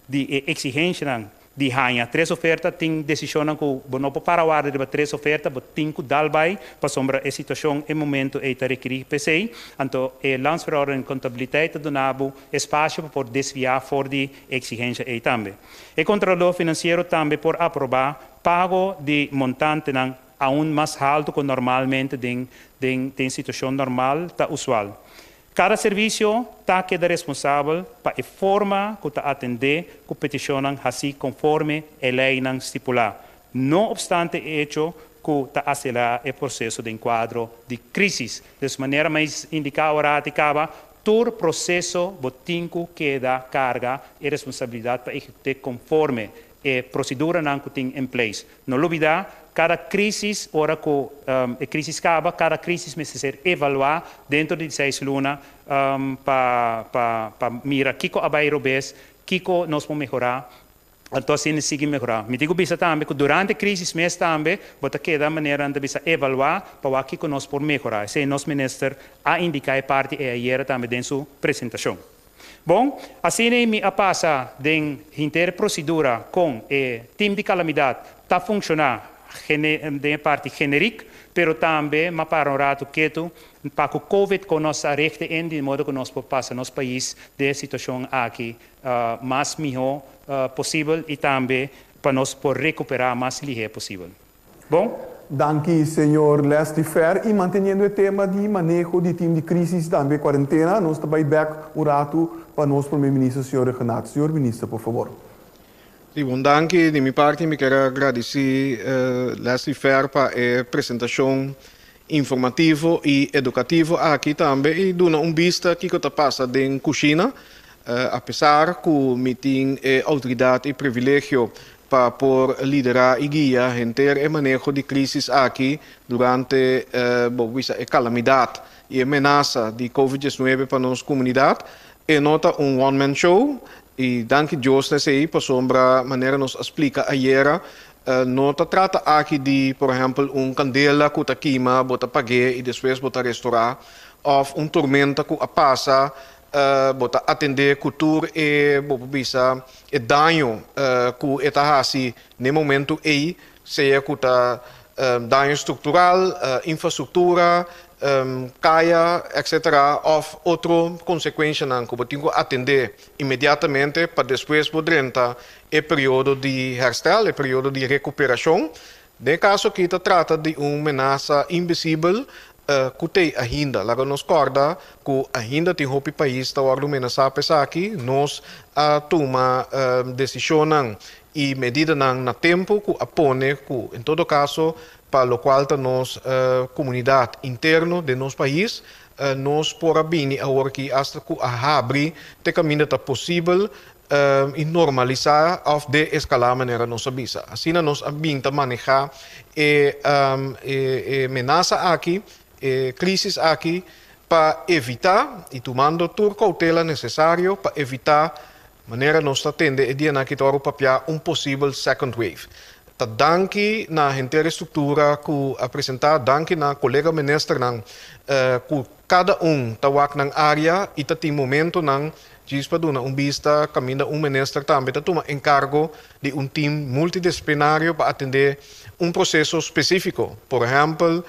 di e eksigenshanan di haña tres oferta. Tin desishonnan ku bo no por para warda riba tres oferta, bo tin ku dal bai pasobra e situashon e momentu ei ta rekirí p'esei. Anto e Landsverordening Contabiliteit ta duna bo espasio pa por desviá for di e eksigensha ei tambe. E kontroladó finansiero tambe por aprobá pago di montantenan aun mas haltu ku normalmente den den den situashon normal ta usual. Kada servisio ta keda responsabel pa e forma ku ta atendé ku petishonnan hasí konforme e leinan stipulá, no opstante e echo ku ta aselerá e proseso den kuadro di krísis. Dus manera mi a indiká ora ati kaba, tur proseso bo tin ku keda karga e responsabilidat pa ehekut'é konforme e proseduranan ku tin in place. No lubidá, kada krísis, ora ku e krísis kaba, kada krísis mester ser evaluá dentro di seis luna pa pa pa mira kiko a bai robes, kiko nos por mehorá, anto asina sigui mehorá. Mi tin ku bisa tambe ku durante e krísis mes tambe bo ta keda manera nan ta bisa evaluá pa wak kiko nos por mehorá. Esei nos minister a indiká e parti ei ayera tambe den su presentashon. Bon, asina ei mi a pasa den henter e prosedura kon e tim di kalamidat ta funshoná den e parti generik, pero tambe m'a para un ratu ketu pa ku covid kon nos a rechte in di modo ku nos por pasa nos pais den e situashon aki mas mihó posibel i tambe pa nos por rekuperá mas lihé posibel. Bon. Danki señor Leslie Fer y manteniendo e tema di maneho di team di crisis tambe cuarentena nos ta bay bek un rato pa nos Prome Minister señor Rhuggenaath. Señor Minister por favor. Si, bon danki. Di mi parti mi kier a gradici Leslie Fer pa e presentacion informativo y educativo aki tambe y duna un bista kico ta pasa den cushina. Apesar cu mi tin e autoridad y privilegio pa por liderá i guia henter e maneho di krísis aki durante, bo por bisa, e kalamidat i e menasa di Covid 19 pa nos komunidat. E no ta un one man show i danki Dios na esei pasobra manera nos a splika ayera no ta trata aki di por ehèmpel un kandela ku ta kima bo ta pag'é i despues bo ta restorá òf un tormenta ku a pasa Bo ta atendé ku tur e, bo por bisa, e daño ku e ta hasi n'e momentu ei, sea ku ta daño struktural, infrastruktura, kaya, etcetera, òf otro konsekuenshanan ku bo tin ku atendé inmediatamente pa despues bo drenta e periodo di herstel, e periodo di rekuperashon. Den e kaso aki ta trata di un menasa invisibel ku t'ei ainda. Laga nos kòrda ku ainda tin hopi pais ta wòrdu menasá pa esaki. Nos a tuma desishonnan i medidanan na tempu ku a pone ku en todo kaso pa lokual ta nos komunidat interno den nos pais nos por a bini awor aki asta ku a habri te kaminda ta posibel i normalisá òf de-eskalá manera nos a bisa. Asina nos a bin ta manehá e e menasa aki, e krísis aki, pa evitá i tumando tur koutela nesesario pa evitá, manera nos ta tende e dianan aki ta wòrdu papiá, un posibel second wave. Ta danki na henter e struktura ku a presentá, danki na kolega ministernan ku kada un ta wak nan área i ta tin momentonan Djis pa duna un bista kaminda un minister tambe ta tuma enkargo di un tim multidisiplinario pa atendé un proseso spesífiko. Por ehèmpel,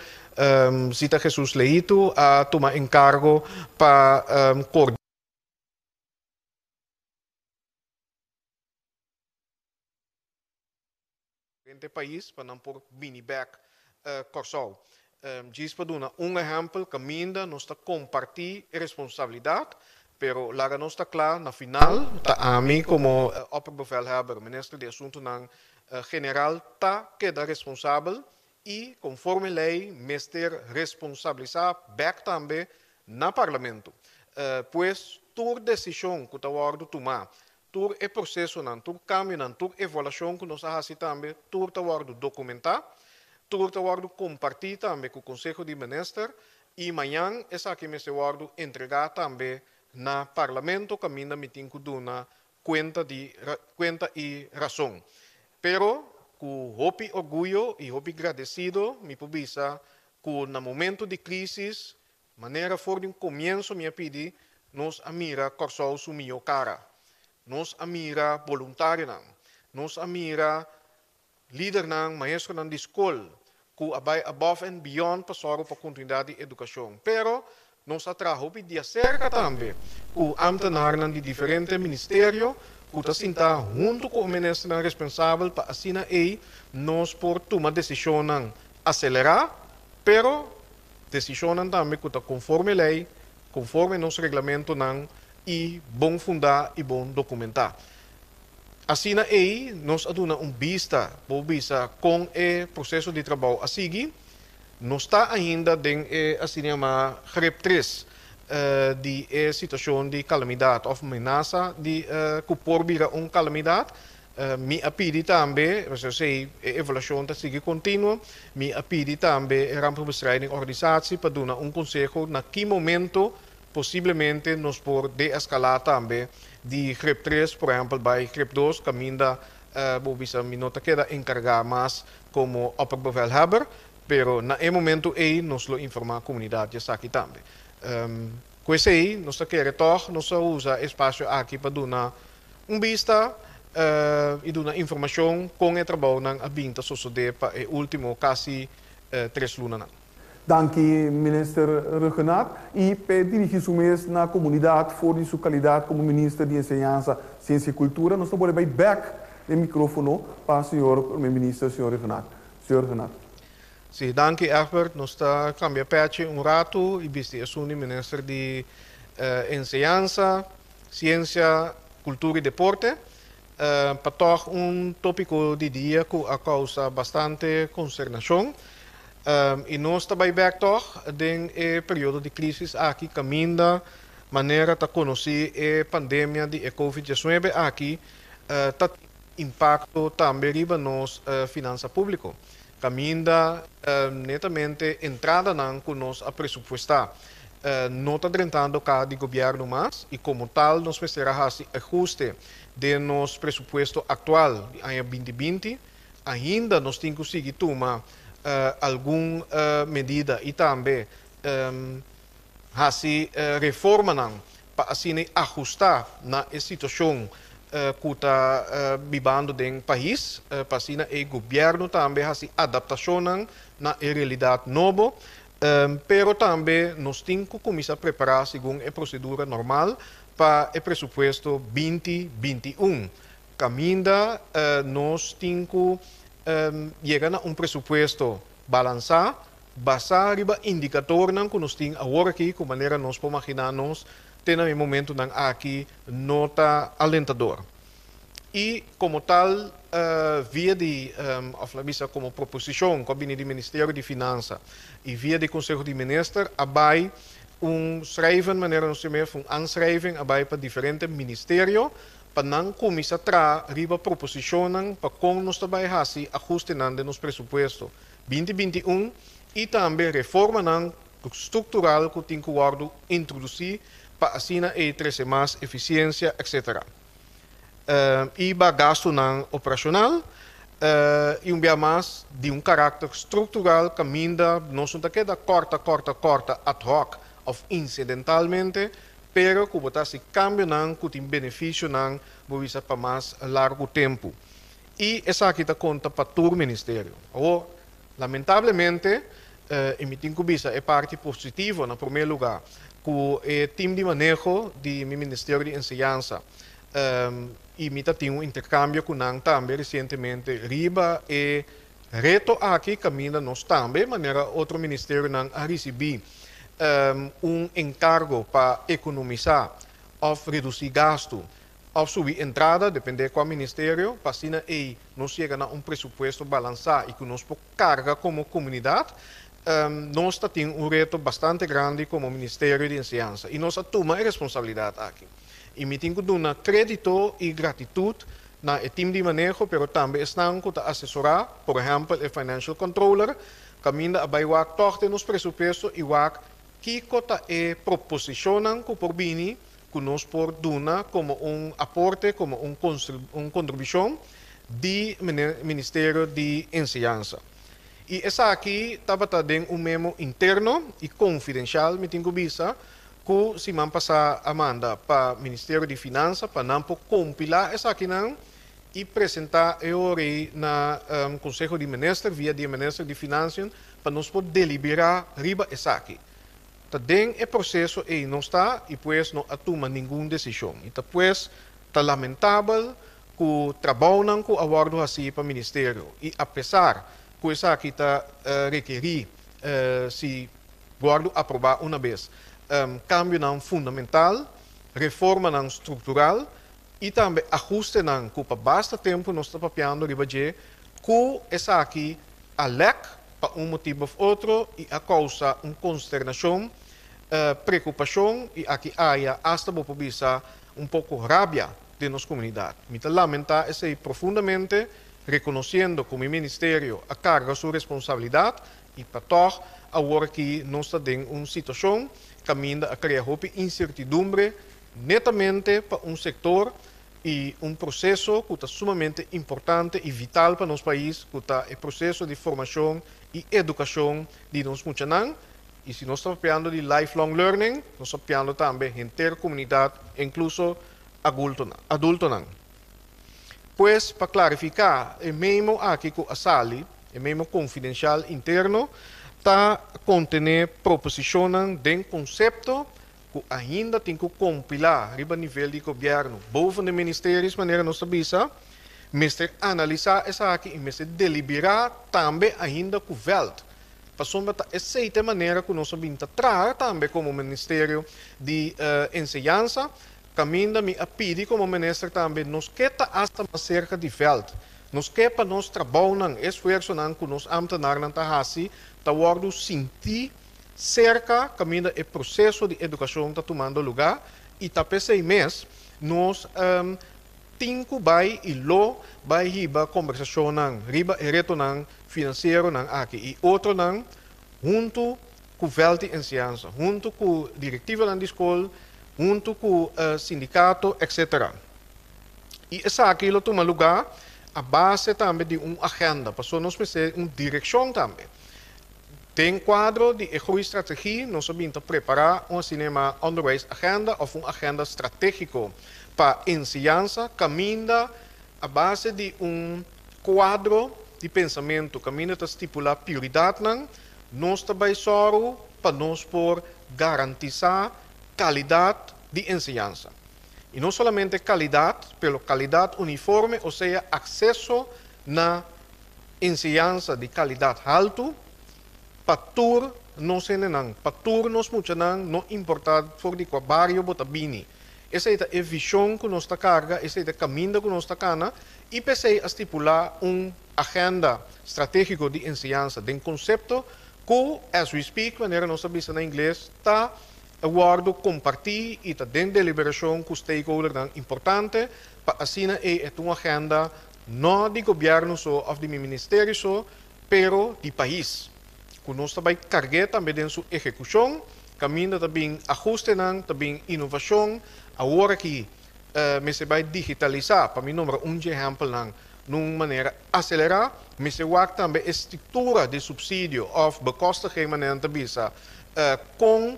Zita Jesus Leito a tuma enkargo pa koordiná. Diferente pais pa nan por bini bek Kòrsou. Djis pa duna un ehèmpel kaminda nos ta kompartí e responsabilidat, pero laga nos ta kla na final ta ami komo opperbevelhebber, minister di Asuntunan General ta keda responsabel i konforme lei mester responsabilisá bek tambe na Parlamento. Pues. Tur desishon ku ta wòrdu tumá, tur e prosesonan, tur kambionan, tur evaluashon ku nos a hasi tambe, tur ta wòrdu dokumentá, tur ta wòrdu kompartí tambe ku Konseho di Minister i mañan esaki mester wòrdu entregá tambe na Parlamento kaminda mi tin ku duna kuenta di kuenta i rason. Pero ku hopi orguyo i hopi gradesido mi por bisa ku na momento di krísis, manera for di un komienso mi a pidi, nos a mira Kòrsou su mihó kara. Nos a mira boluntarionan. Nos a mira lidernan, maestronan di skol ku a bai above and beyond pa sòru pa kontinuidat di edukashon. Pero nos a traha hopi di aserka tambe ku ámtenarnan di diferente ministerio ku ta sintá huntu ku e ministernan responsabel pa asina ei nos por tuma desishonnan aselerá, pero desishonnan tambe ku ta konforme lei, konforme nos reglamentonan i bon fundá i bon dokumentá. Asina ei nos a duna un bista, bo bisa kon e proseso di trabou a sigui. Nos ta ainda den e asina yamá grep tres di e situashon di kalamidat òf menasa di ku por bira un kalamidat. Mi a pidi tambe, pasobra esei e evaluashon ta sigui kontinuo, mi a pidi tambe e Rampenbestrijding Organisatie pa duna un konseho na ki momento posiblemente nos por deeskalá tambe di grep tres, por ehèmpel bai grep dos, kaminda bo bisa mi no ta keda enkargá mas komo opperbevelhebber, pero na e momento ei nos lo informá komunidat di esaki tambe. Ku esei nos ta kere tòg nos a usa e spasio aki pa duna un bista i duna informashon kon e trabounan a bin ta sosodé pa e último kasi tres lunanan. Danki Minister Rhuggenaath y p'e dirigi su mes na comunidad for di su calidad como Minister di Enseñansa, Ciencia y Cultura. Nos ta bolbe bay bek den microfono pa señor Prome Minister, señor Rhuggenaath. Señor Rhuggenaath. Sí, danki Egbert. Nos ta cambia pechi un rato y bisti esun di Minister di Enseñansa, Ciencia, Cultura y Deporte pa tog un topico di dia cu a causa bastante consternacion. Y nos ta bay bek tog den e periodo di crisis aki caminda manera ta conoci e pandemia di e covid diesnuebe aki ta tin impacto tambe riba nos finansa publico. Caminda netamente entradanan cu nos a presupuesta no ta drentando caha di gobierno mas y como tal nos mester a haci ajuste den nos presupuesto actual di aña binti binti. Ainda nos tin cu sigui tuma algun medida y tambe haci reformanan pa asina ahusta na e situacion cu ta bibando den pais, pa asina e gobierno tambe haci adaptacionnan na e realidad nobo. Pero tambe nos tin cu cuminsa prepara segun e procedura normal pa e presupuesto 2021. Caminda nos tin cu yega na un presupuesto balansa, basá riba indikatornan ku nos tin awor aki ku manera nos por maginá nos te na e momentunan aki no ta alentador. I komo tal via di òf la bisa komo proposishon ku a bini di Ministerio di Finansa i via di Konseho di Minister a bai un schrijven manera nos tin mef un aanschrijving a bai pa diferente ministerio pa nan kuminsá traha riba proposishonnan pa kon nos ta bai hasi ahustenan den nos presupuesto 2021 i tambe reformanan struktural ku tin ku wòrdu introdusí pa asina ei trese mas efisiensia etc. I ba gastunan operashonal i un bia mas di un karakter struktural kaminda nos no ta keda kòrta kòrta kòrta ad hoc òf insidentalmente pero ku bo ta hasi kambionan ku tin benefisionan bo bisa pa mas largu tempu. I esaki ta konta pa tur ministerio. Awor, lamentablemente, i mi tin ku bisa e parti positivo na promé lugá, ku e tim di maneho di mi Ministerio di Enseñansa i mi ta tin un interkambio ku nan tambe resientemente riba e reto aki kaminda nos tambe, manera otro ministerionan a risibí un enkargo pa ekonomisá òf redusí gastu Òf subi entrada, dependé kua ministerio, pa asina ei nos yega na un presupuesto balansá i ku nos por karga komo komunidat. Nos ta tin un reto bastante grandi komo Ministerio di Enseñansa i nos a tuma e responsabilidat aki. I mi tin ku duna krédito i gratitut na e tim di maneho pero tambe esnan ku ta asesorá, por ehèmpel e financial controller, kaminda a bai wak tòg den nos presupuesto i wak kiko ta e proposishonnan ku por bini ku nos por duna komo un aporte, komo un kontribushon di Ministerio di Enseñansa. I esaki tabata den un memo interno i konfidenshal, mi tin ku bisa, ku siman pasá a manda pa Ministerio di Finansa pa nan por kompilá esakinan i presentá e ora ei na Konseho di Minister via di e Minister di Finansien pa nos por deliberá riba esaki. Ta den e proseso ei nos ta i pues no a tuma ningun desishon. I ta pues ta lamentabel ku trabounan ku a wòrdu hasí pa Ministerio i apesar ku esaki ta rekerí si wòrdu aprobá una bes kambionan fundamental, reformanan struktural i tambe ahustenan ku pa basta tempu nos ta papiando riba dje ku esaki a lèk pa un motibu òf otro i a kousa un konsternashon, preokupashon i aki aya asta bo por bisa un poko rabia den nos komunidat. Mi ta lamentá esei profundamente, rekonosiendo ku mi ministerio a karga su responsabilidat i pa tòg awor aki nos ta den un situashon kaminda a krea hopi insertidumbre netamente pa un sektor i un proseso ku ta sumamente importante i vital pa nos pais, ku ta e proseso di formashon i edukashon di nos muchanan. I si nos ta papiando di lifelong learning, nos ta papiando tambe henter komunidat, inkluso adultonan. Pues, pa klarifiká, e memo aki ku a sali, e memo konfidenshal interno, ta kontené proposishonnan den konsepto ku ainda tin ku kompilá riba nivel di gobièrnu boven de ministeries, manera nos ta bisa, mester analisá esaki i mester deliberá tambe ainda ku vèlt. Pasobra ta esei ta e manera ku nos a bin ta traha tambe komo Ministerio di Enseñansa, kaminda mi a pidi komo minister tambe nos ke ta asta mas serka di vèlt. Nos ke pa nos trabounan, e esfuersonan ku nos ámtenarnan ta hasi ta wòrdu sintí serka kaminda e proseso di edukashon ta tumando lugá i ta p'esei mes nos tin ku bai i lo bai hiba kombersashonnan riba e retonan finansieronan aki i otronan huntu ku vèlt di enseñansa, huntu ku direktivanan di skol, huntu ku sindikato, etcetera. I esaki lo tuma lugá a base tambe di un agenda, pasobra nos mester un direkshon tambe. Den kuadro di e groeistrategie nos a bin ta prepará un asina yamá onderwijsagenda òf un agenda stratégiko pa enseñansa kaminda a base di un kuadro di pensamentu kaminda ta stipulá prioridatnan nos ta bai sòru pa nos por garantisá kalidat di enseñansa. I no solamente kalidat, pero kalidat uniforme, osea akseso na enseñansa di kalidat haltu pa tur nos hendenan, pa tur nos muchanan, no importá for di kua bario bo ta bini. Esei ta e vishon ku nos ta karga, esei ta e kaminda ku nos ta kana i p'esei a stipulá un agenda stratégiko di enseñansa den konsepto ku, as we speak, manera nos ta bisa na ingles, ta wòrdu kompartí i ta den deliberashon ku stakeholdernan importante pa asina ei e ta un agenda No di gobierno so of di mi ministerio so, pero di pais. Cu nos ta bay cargu'e tambe den su ehecucion, caminda ta bin ahustenan, ta bin inovacion. Awor aki mester bay digitalisa, pa mi nombra un dje ehempelnan, nun manera acelera. Mester wak tambe e structura di subsidio of bekostiging, manera nan ta bisa, con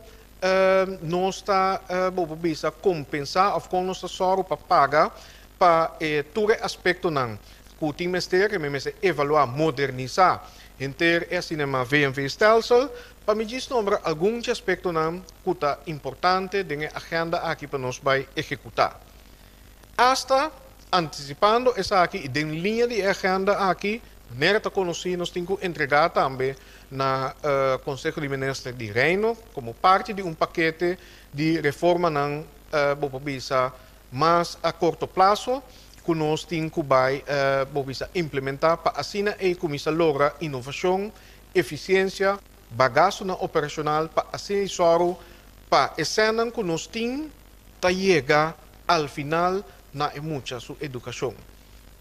nos ta, bo por bisa, compensa of con nos ta soru pa paga Pa e tur e aspektonan ku tin mester, mi mester evaluá, modernisá henter e asina yamá VNV-stelsel. Pa mi djis nombra algun dje aspektonan ku ta importante den e agenda aki pa nos bai ehekutá. Asta antisipando esaki i den liña di e agenda aki, manera ta konosí nos tin ku entregá tambe na Konseho di Minister di Reino komo parti di un pakete di reformanan, bo por bisa, Mas a korto plaso ku nos tin ku bai bo bisa implementá pa asina ei kuminsá logra inovashon, efisiensia, Gastunan operashonal pa asina sòru pa e sènnan ku nos tin ta yega al final na e mucha su edukashon.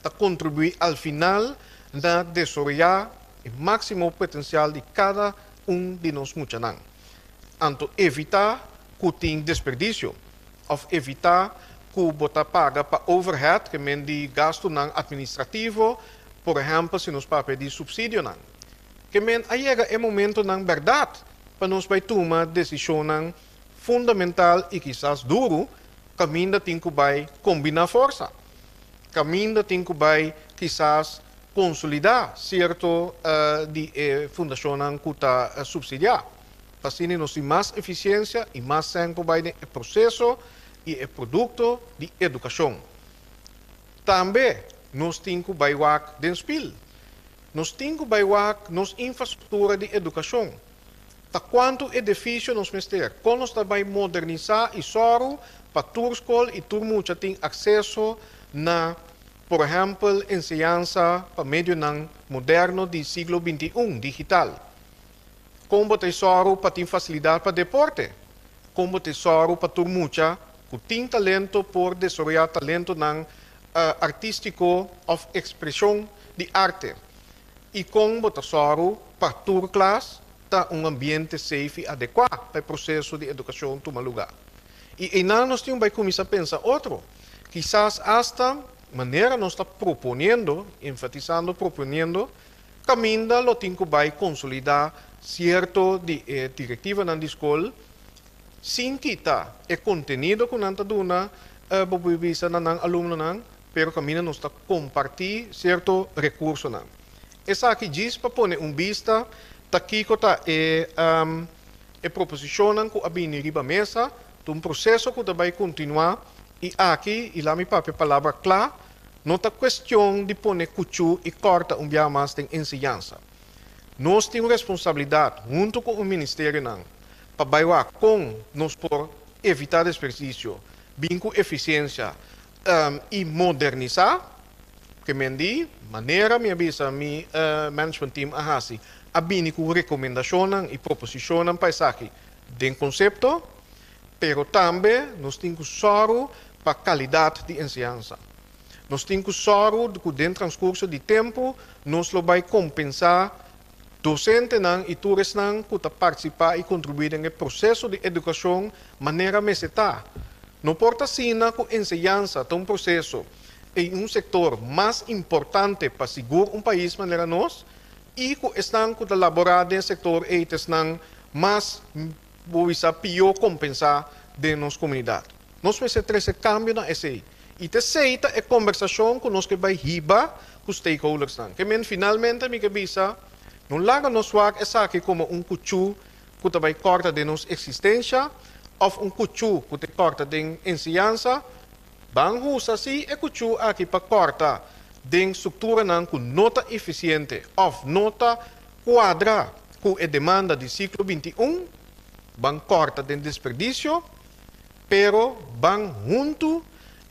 Ta kontribuí al final na desaroyá e máksimo potensial di kada un di nos muchanan. Anto evitá ku tin desperdisio òf evitá ku bo ta paga pa overhead, ke men di gastunan atministrativo, por ehèmpel si nos papia di supsidionan. Ke men a yega e momentonan bèrdat pa nos bai tuma desishonnan fundamental i kisas duru, kaminda tin ku bai kombiná forsa, kaminda tin ku bai kisas konsolidá sierto di e fundashonnan ku ta supsidiá, pa asina nos tin mas efisiensia i mas sèn por bai den e proseso i e produkto di edukashon. Tambe nos tin ku bai wak den spil. Nos tin ku bai wak nos infrastruktura di edukashon. Ta kuantu edifisio nos mester? Kon nos ta bai modernisá i sòru pa tur skol i tur mucha tin akseso na, por ehèmpel, enseñansa pa medionan moderno di siglo 21, digital? Kon bo ta sòru pa tin fasilidat pa deporte? Kon bo ta sòru pa tur mucha ku tin talento por desaroyá talentonan artístiko òf ekspreshon di arte? I kon bo ta sòru pa tur klas ta un ambiente safe i adekuá pa e proseso di edukashon tuma lugá? I einan nos tin bai kuminsá pensa otro. Kisas asta manera nos ta proponiendo, enfatisando proponiendo, kaminda lo tin ku bai konsolidá sierto di e direktivanan di skol sin kita e kontenido ku nan ta duna, bo por bisa, na nan alumnonan, pero kaminda nos ta kompartí sierto rekursonan. Esaki djis pa pone un bista ta kiko ta e proposishonnan ku a bini riba mesa, ta un proseso ku ta bai kontinuá i aki, i laga mi papia palabra kla, no ta kuestion di pone kuchú i kòrta un bia mas den enseñansa. Nos tin un responsabilidat huntu ku e ministerionan pa bai wak kon nos por evitá desperdisio, bin ku efisiensia i modernisá, ke men di manera mi a bisa mi management team a hasi, a bini ku rekomendashonnan i proposishonnan pa esaki den konsepto, pero tambe nos tin ku sòru pa kalidat di enseñansa. Nos tin ku sòru ku den transkurso di tempu nos lo bai kompensá dosentenan i tur esnan ku ta partisipá i kontribuí den e proseso di edukashon manera mester ta. No por ta asina ku enseñansa ta un proseso i un sektor mas importante pa sigur un pais manera nos i ku esnan ku ta laborá den e sektor ei ta esnan mas, bo bisa, pió kompensá den nos komunidat. Nos mester trese kambio na esei. I ta esei ta e kombersashon ku nos ke bai hiba ku stakeholdersnan. Ke men finalmente mi ke bisa, no laga nos wak esaki komo un kuchú ku ta bai kòrta den nos eksistensha òf un kuchú ku ta kòrta den enseñansa. Ban usa sí e kuchú aki pa kòrta den strukturanan ku no ta efisiente òf no ta kuadra ku e demanda di siglo 21. Ban kòrta den desperdisio, pero ban huntu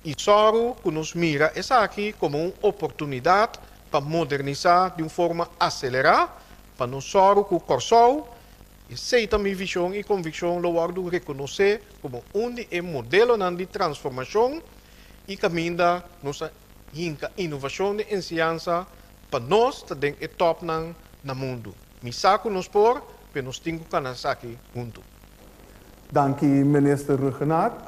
i sòru ku nos mira esaki komo un oportunidat pa modernisá di un forma aselerá, pa nos sòru ku Kòrsou, esei ta mi vishon i konvikshon, lo wòrdu rekonosé komo un di e modelonan di transformashon i kaminda nos a hinka inovashon den enseñansa pa nos ta den e tòpnan na mundu. Mi sa ku nos por, pero nos tin ku kana esaki huntu. Danki, Minister Rhuggenaath,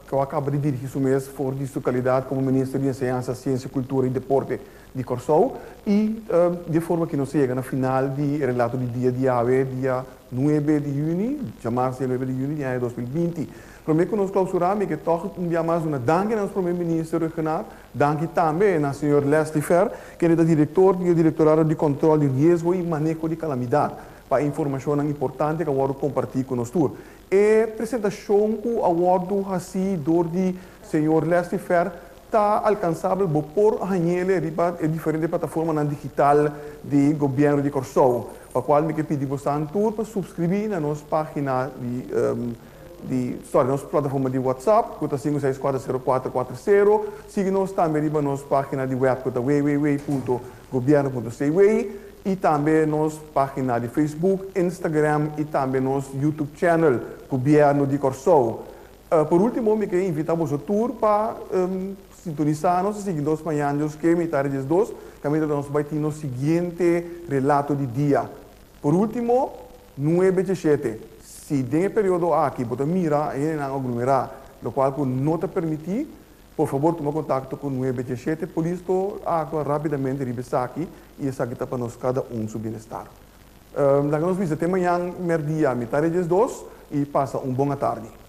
ku a kaba di dirigí su mes for di su kalidat komo Minister di Enseñansa, Siensia, Kultura i Deporte di Kòrsou. I di e forma ki nos a yega na final di e relato di dia di awe, dia nuebe di yüni, djamars dia nuebe di yüni di aña 2020. Promé ku nos klousurá, mi ke tòg un bia mas duna danki na nos Promé Minister Rhuggenaath, danki tambe na señor Leslie Fer, kende ta direktor di e Direktorado di Kòntròl di Riesgo i Maneho di Kalamidat, pa e informashonnan importante ku a wòrdu kompartí ku nos tur. E presentashon ku a wòrdu hasí dor di señor Leslie Fer ta alkansabel, bo por hañ'el riba e diferente plataformanan digital di Gobièrnu di Kòrsou, pa kual mi ke pidi bosan tur pa supskribí na nos página di sorry, nos plataforma di WhatsApp ku ta 5640440. Sigui nos tambe riba nos página di web ku ta www.gobierno.cw. I tambe nos página di Facebook, Instagram i tambe nos YouTube channel, Gobièrnu di Kòrsou. Por último, mi ke invitá boso tur pa sintonisá nos i sigui nos mañan Dios ke mitar di 12, kaminda nos bai tin nos siguiente relato di dia. Por último, 9 7, si den e periodo aki bo ta mira hendenan aglomerá, lokual ku no ta permití, por fabor tuma kontakto ku 9 7. Polis ta aktua rápidamente riba esaki i esaki ta pa nos kada un su bienestar. Laga nos bisa te mañan mèrdia mitar di 12 i pasa un bon tardi.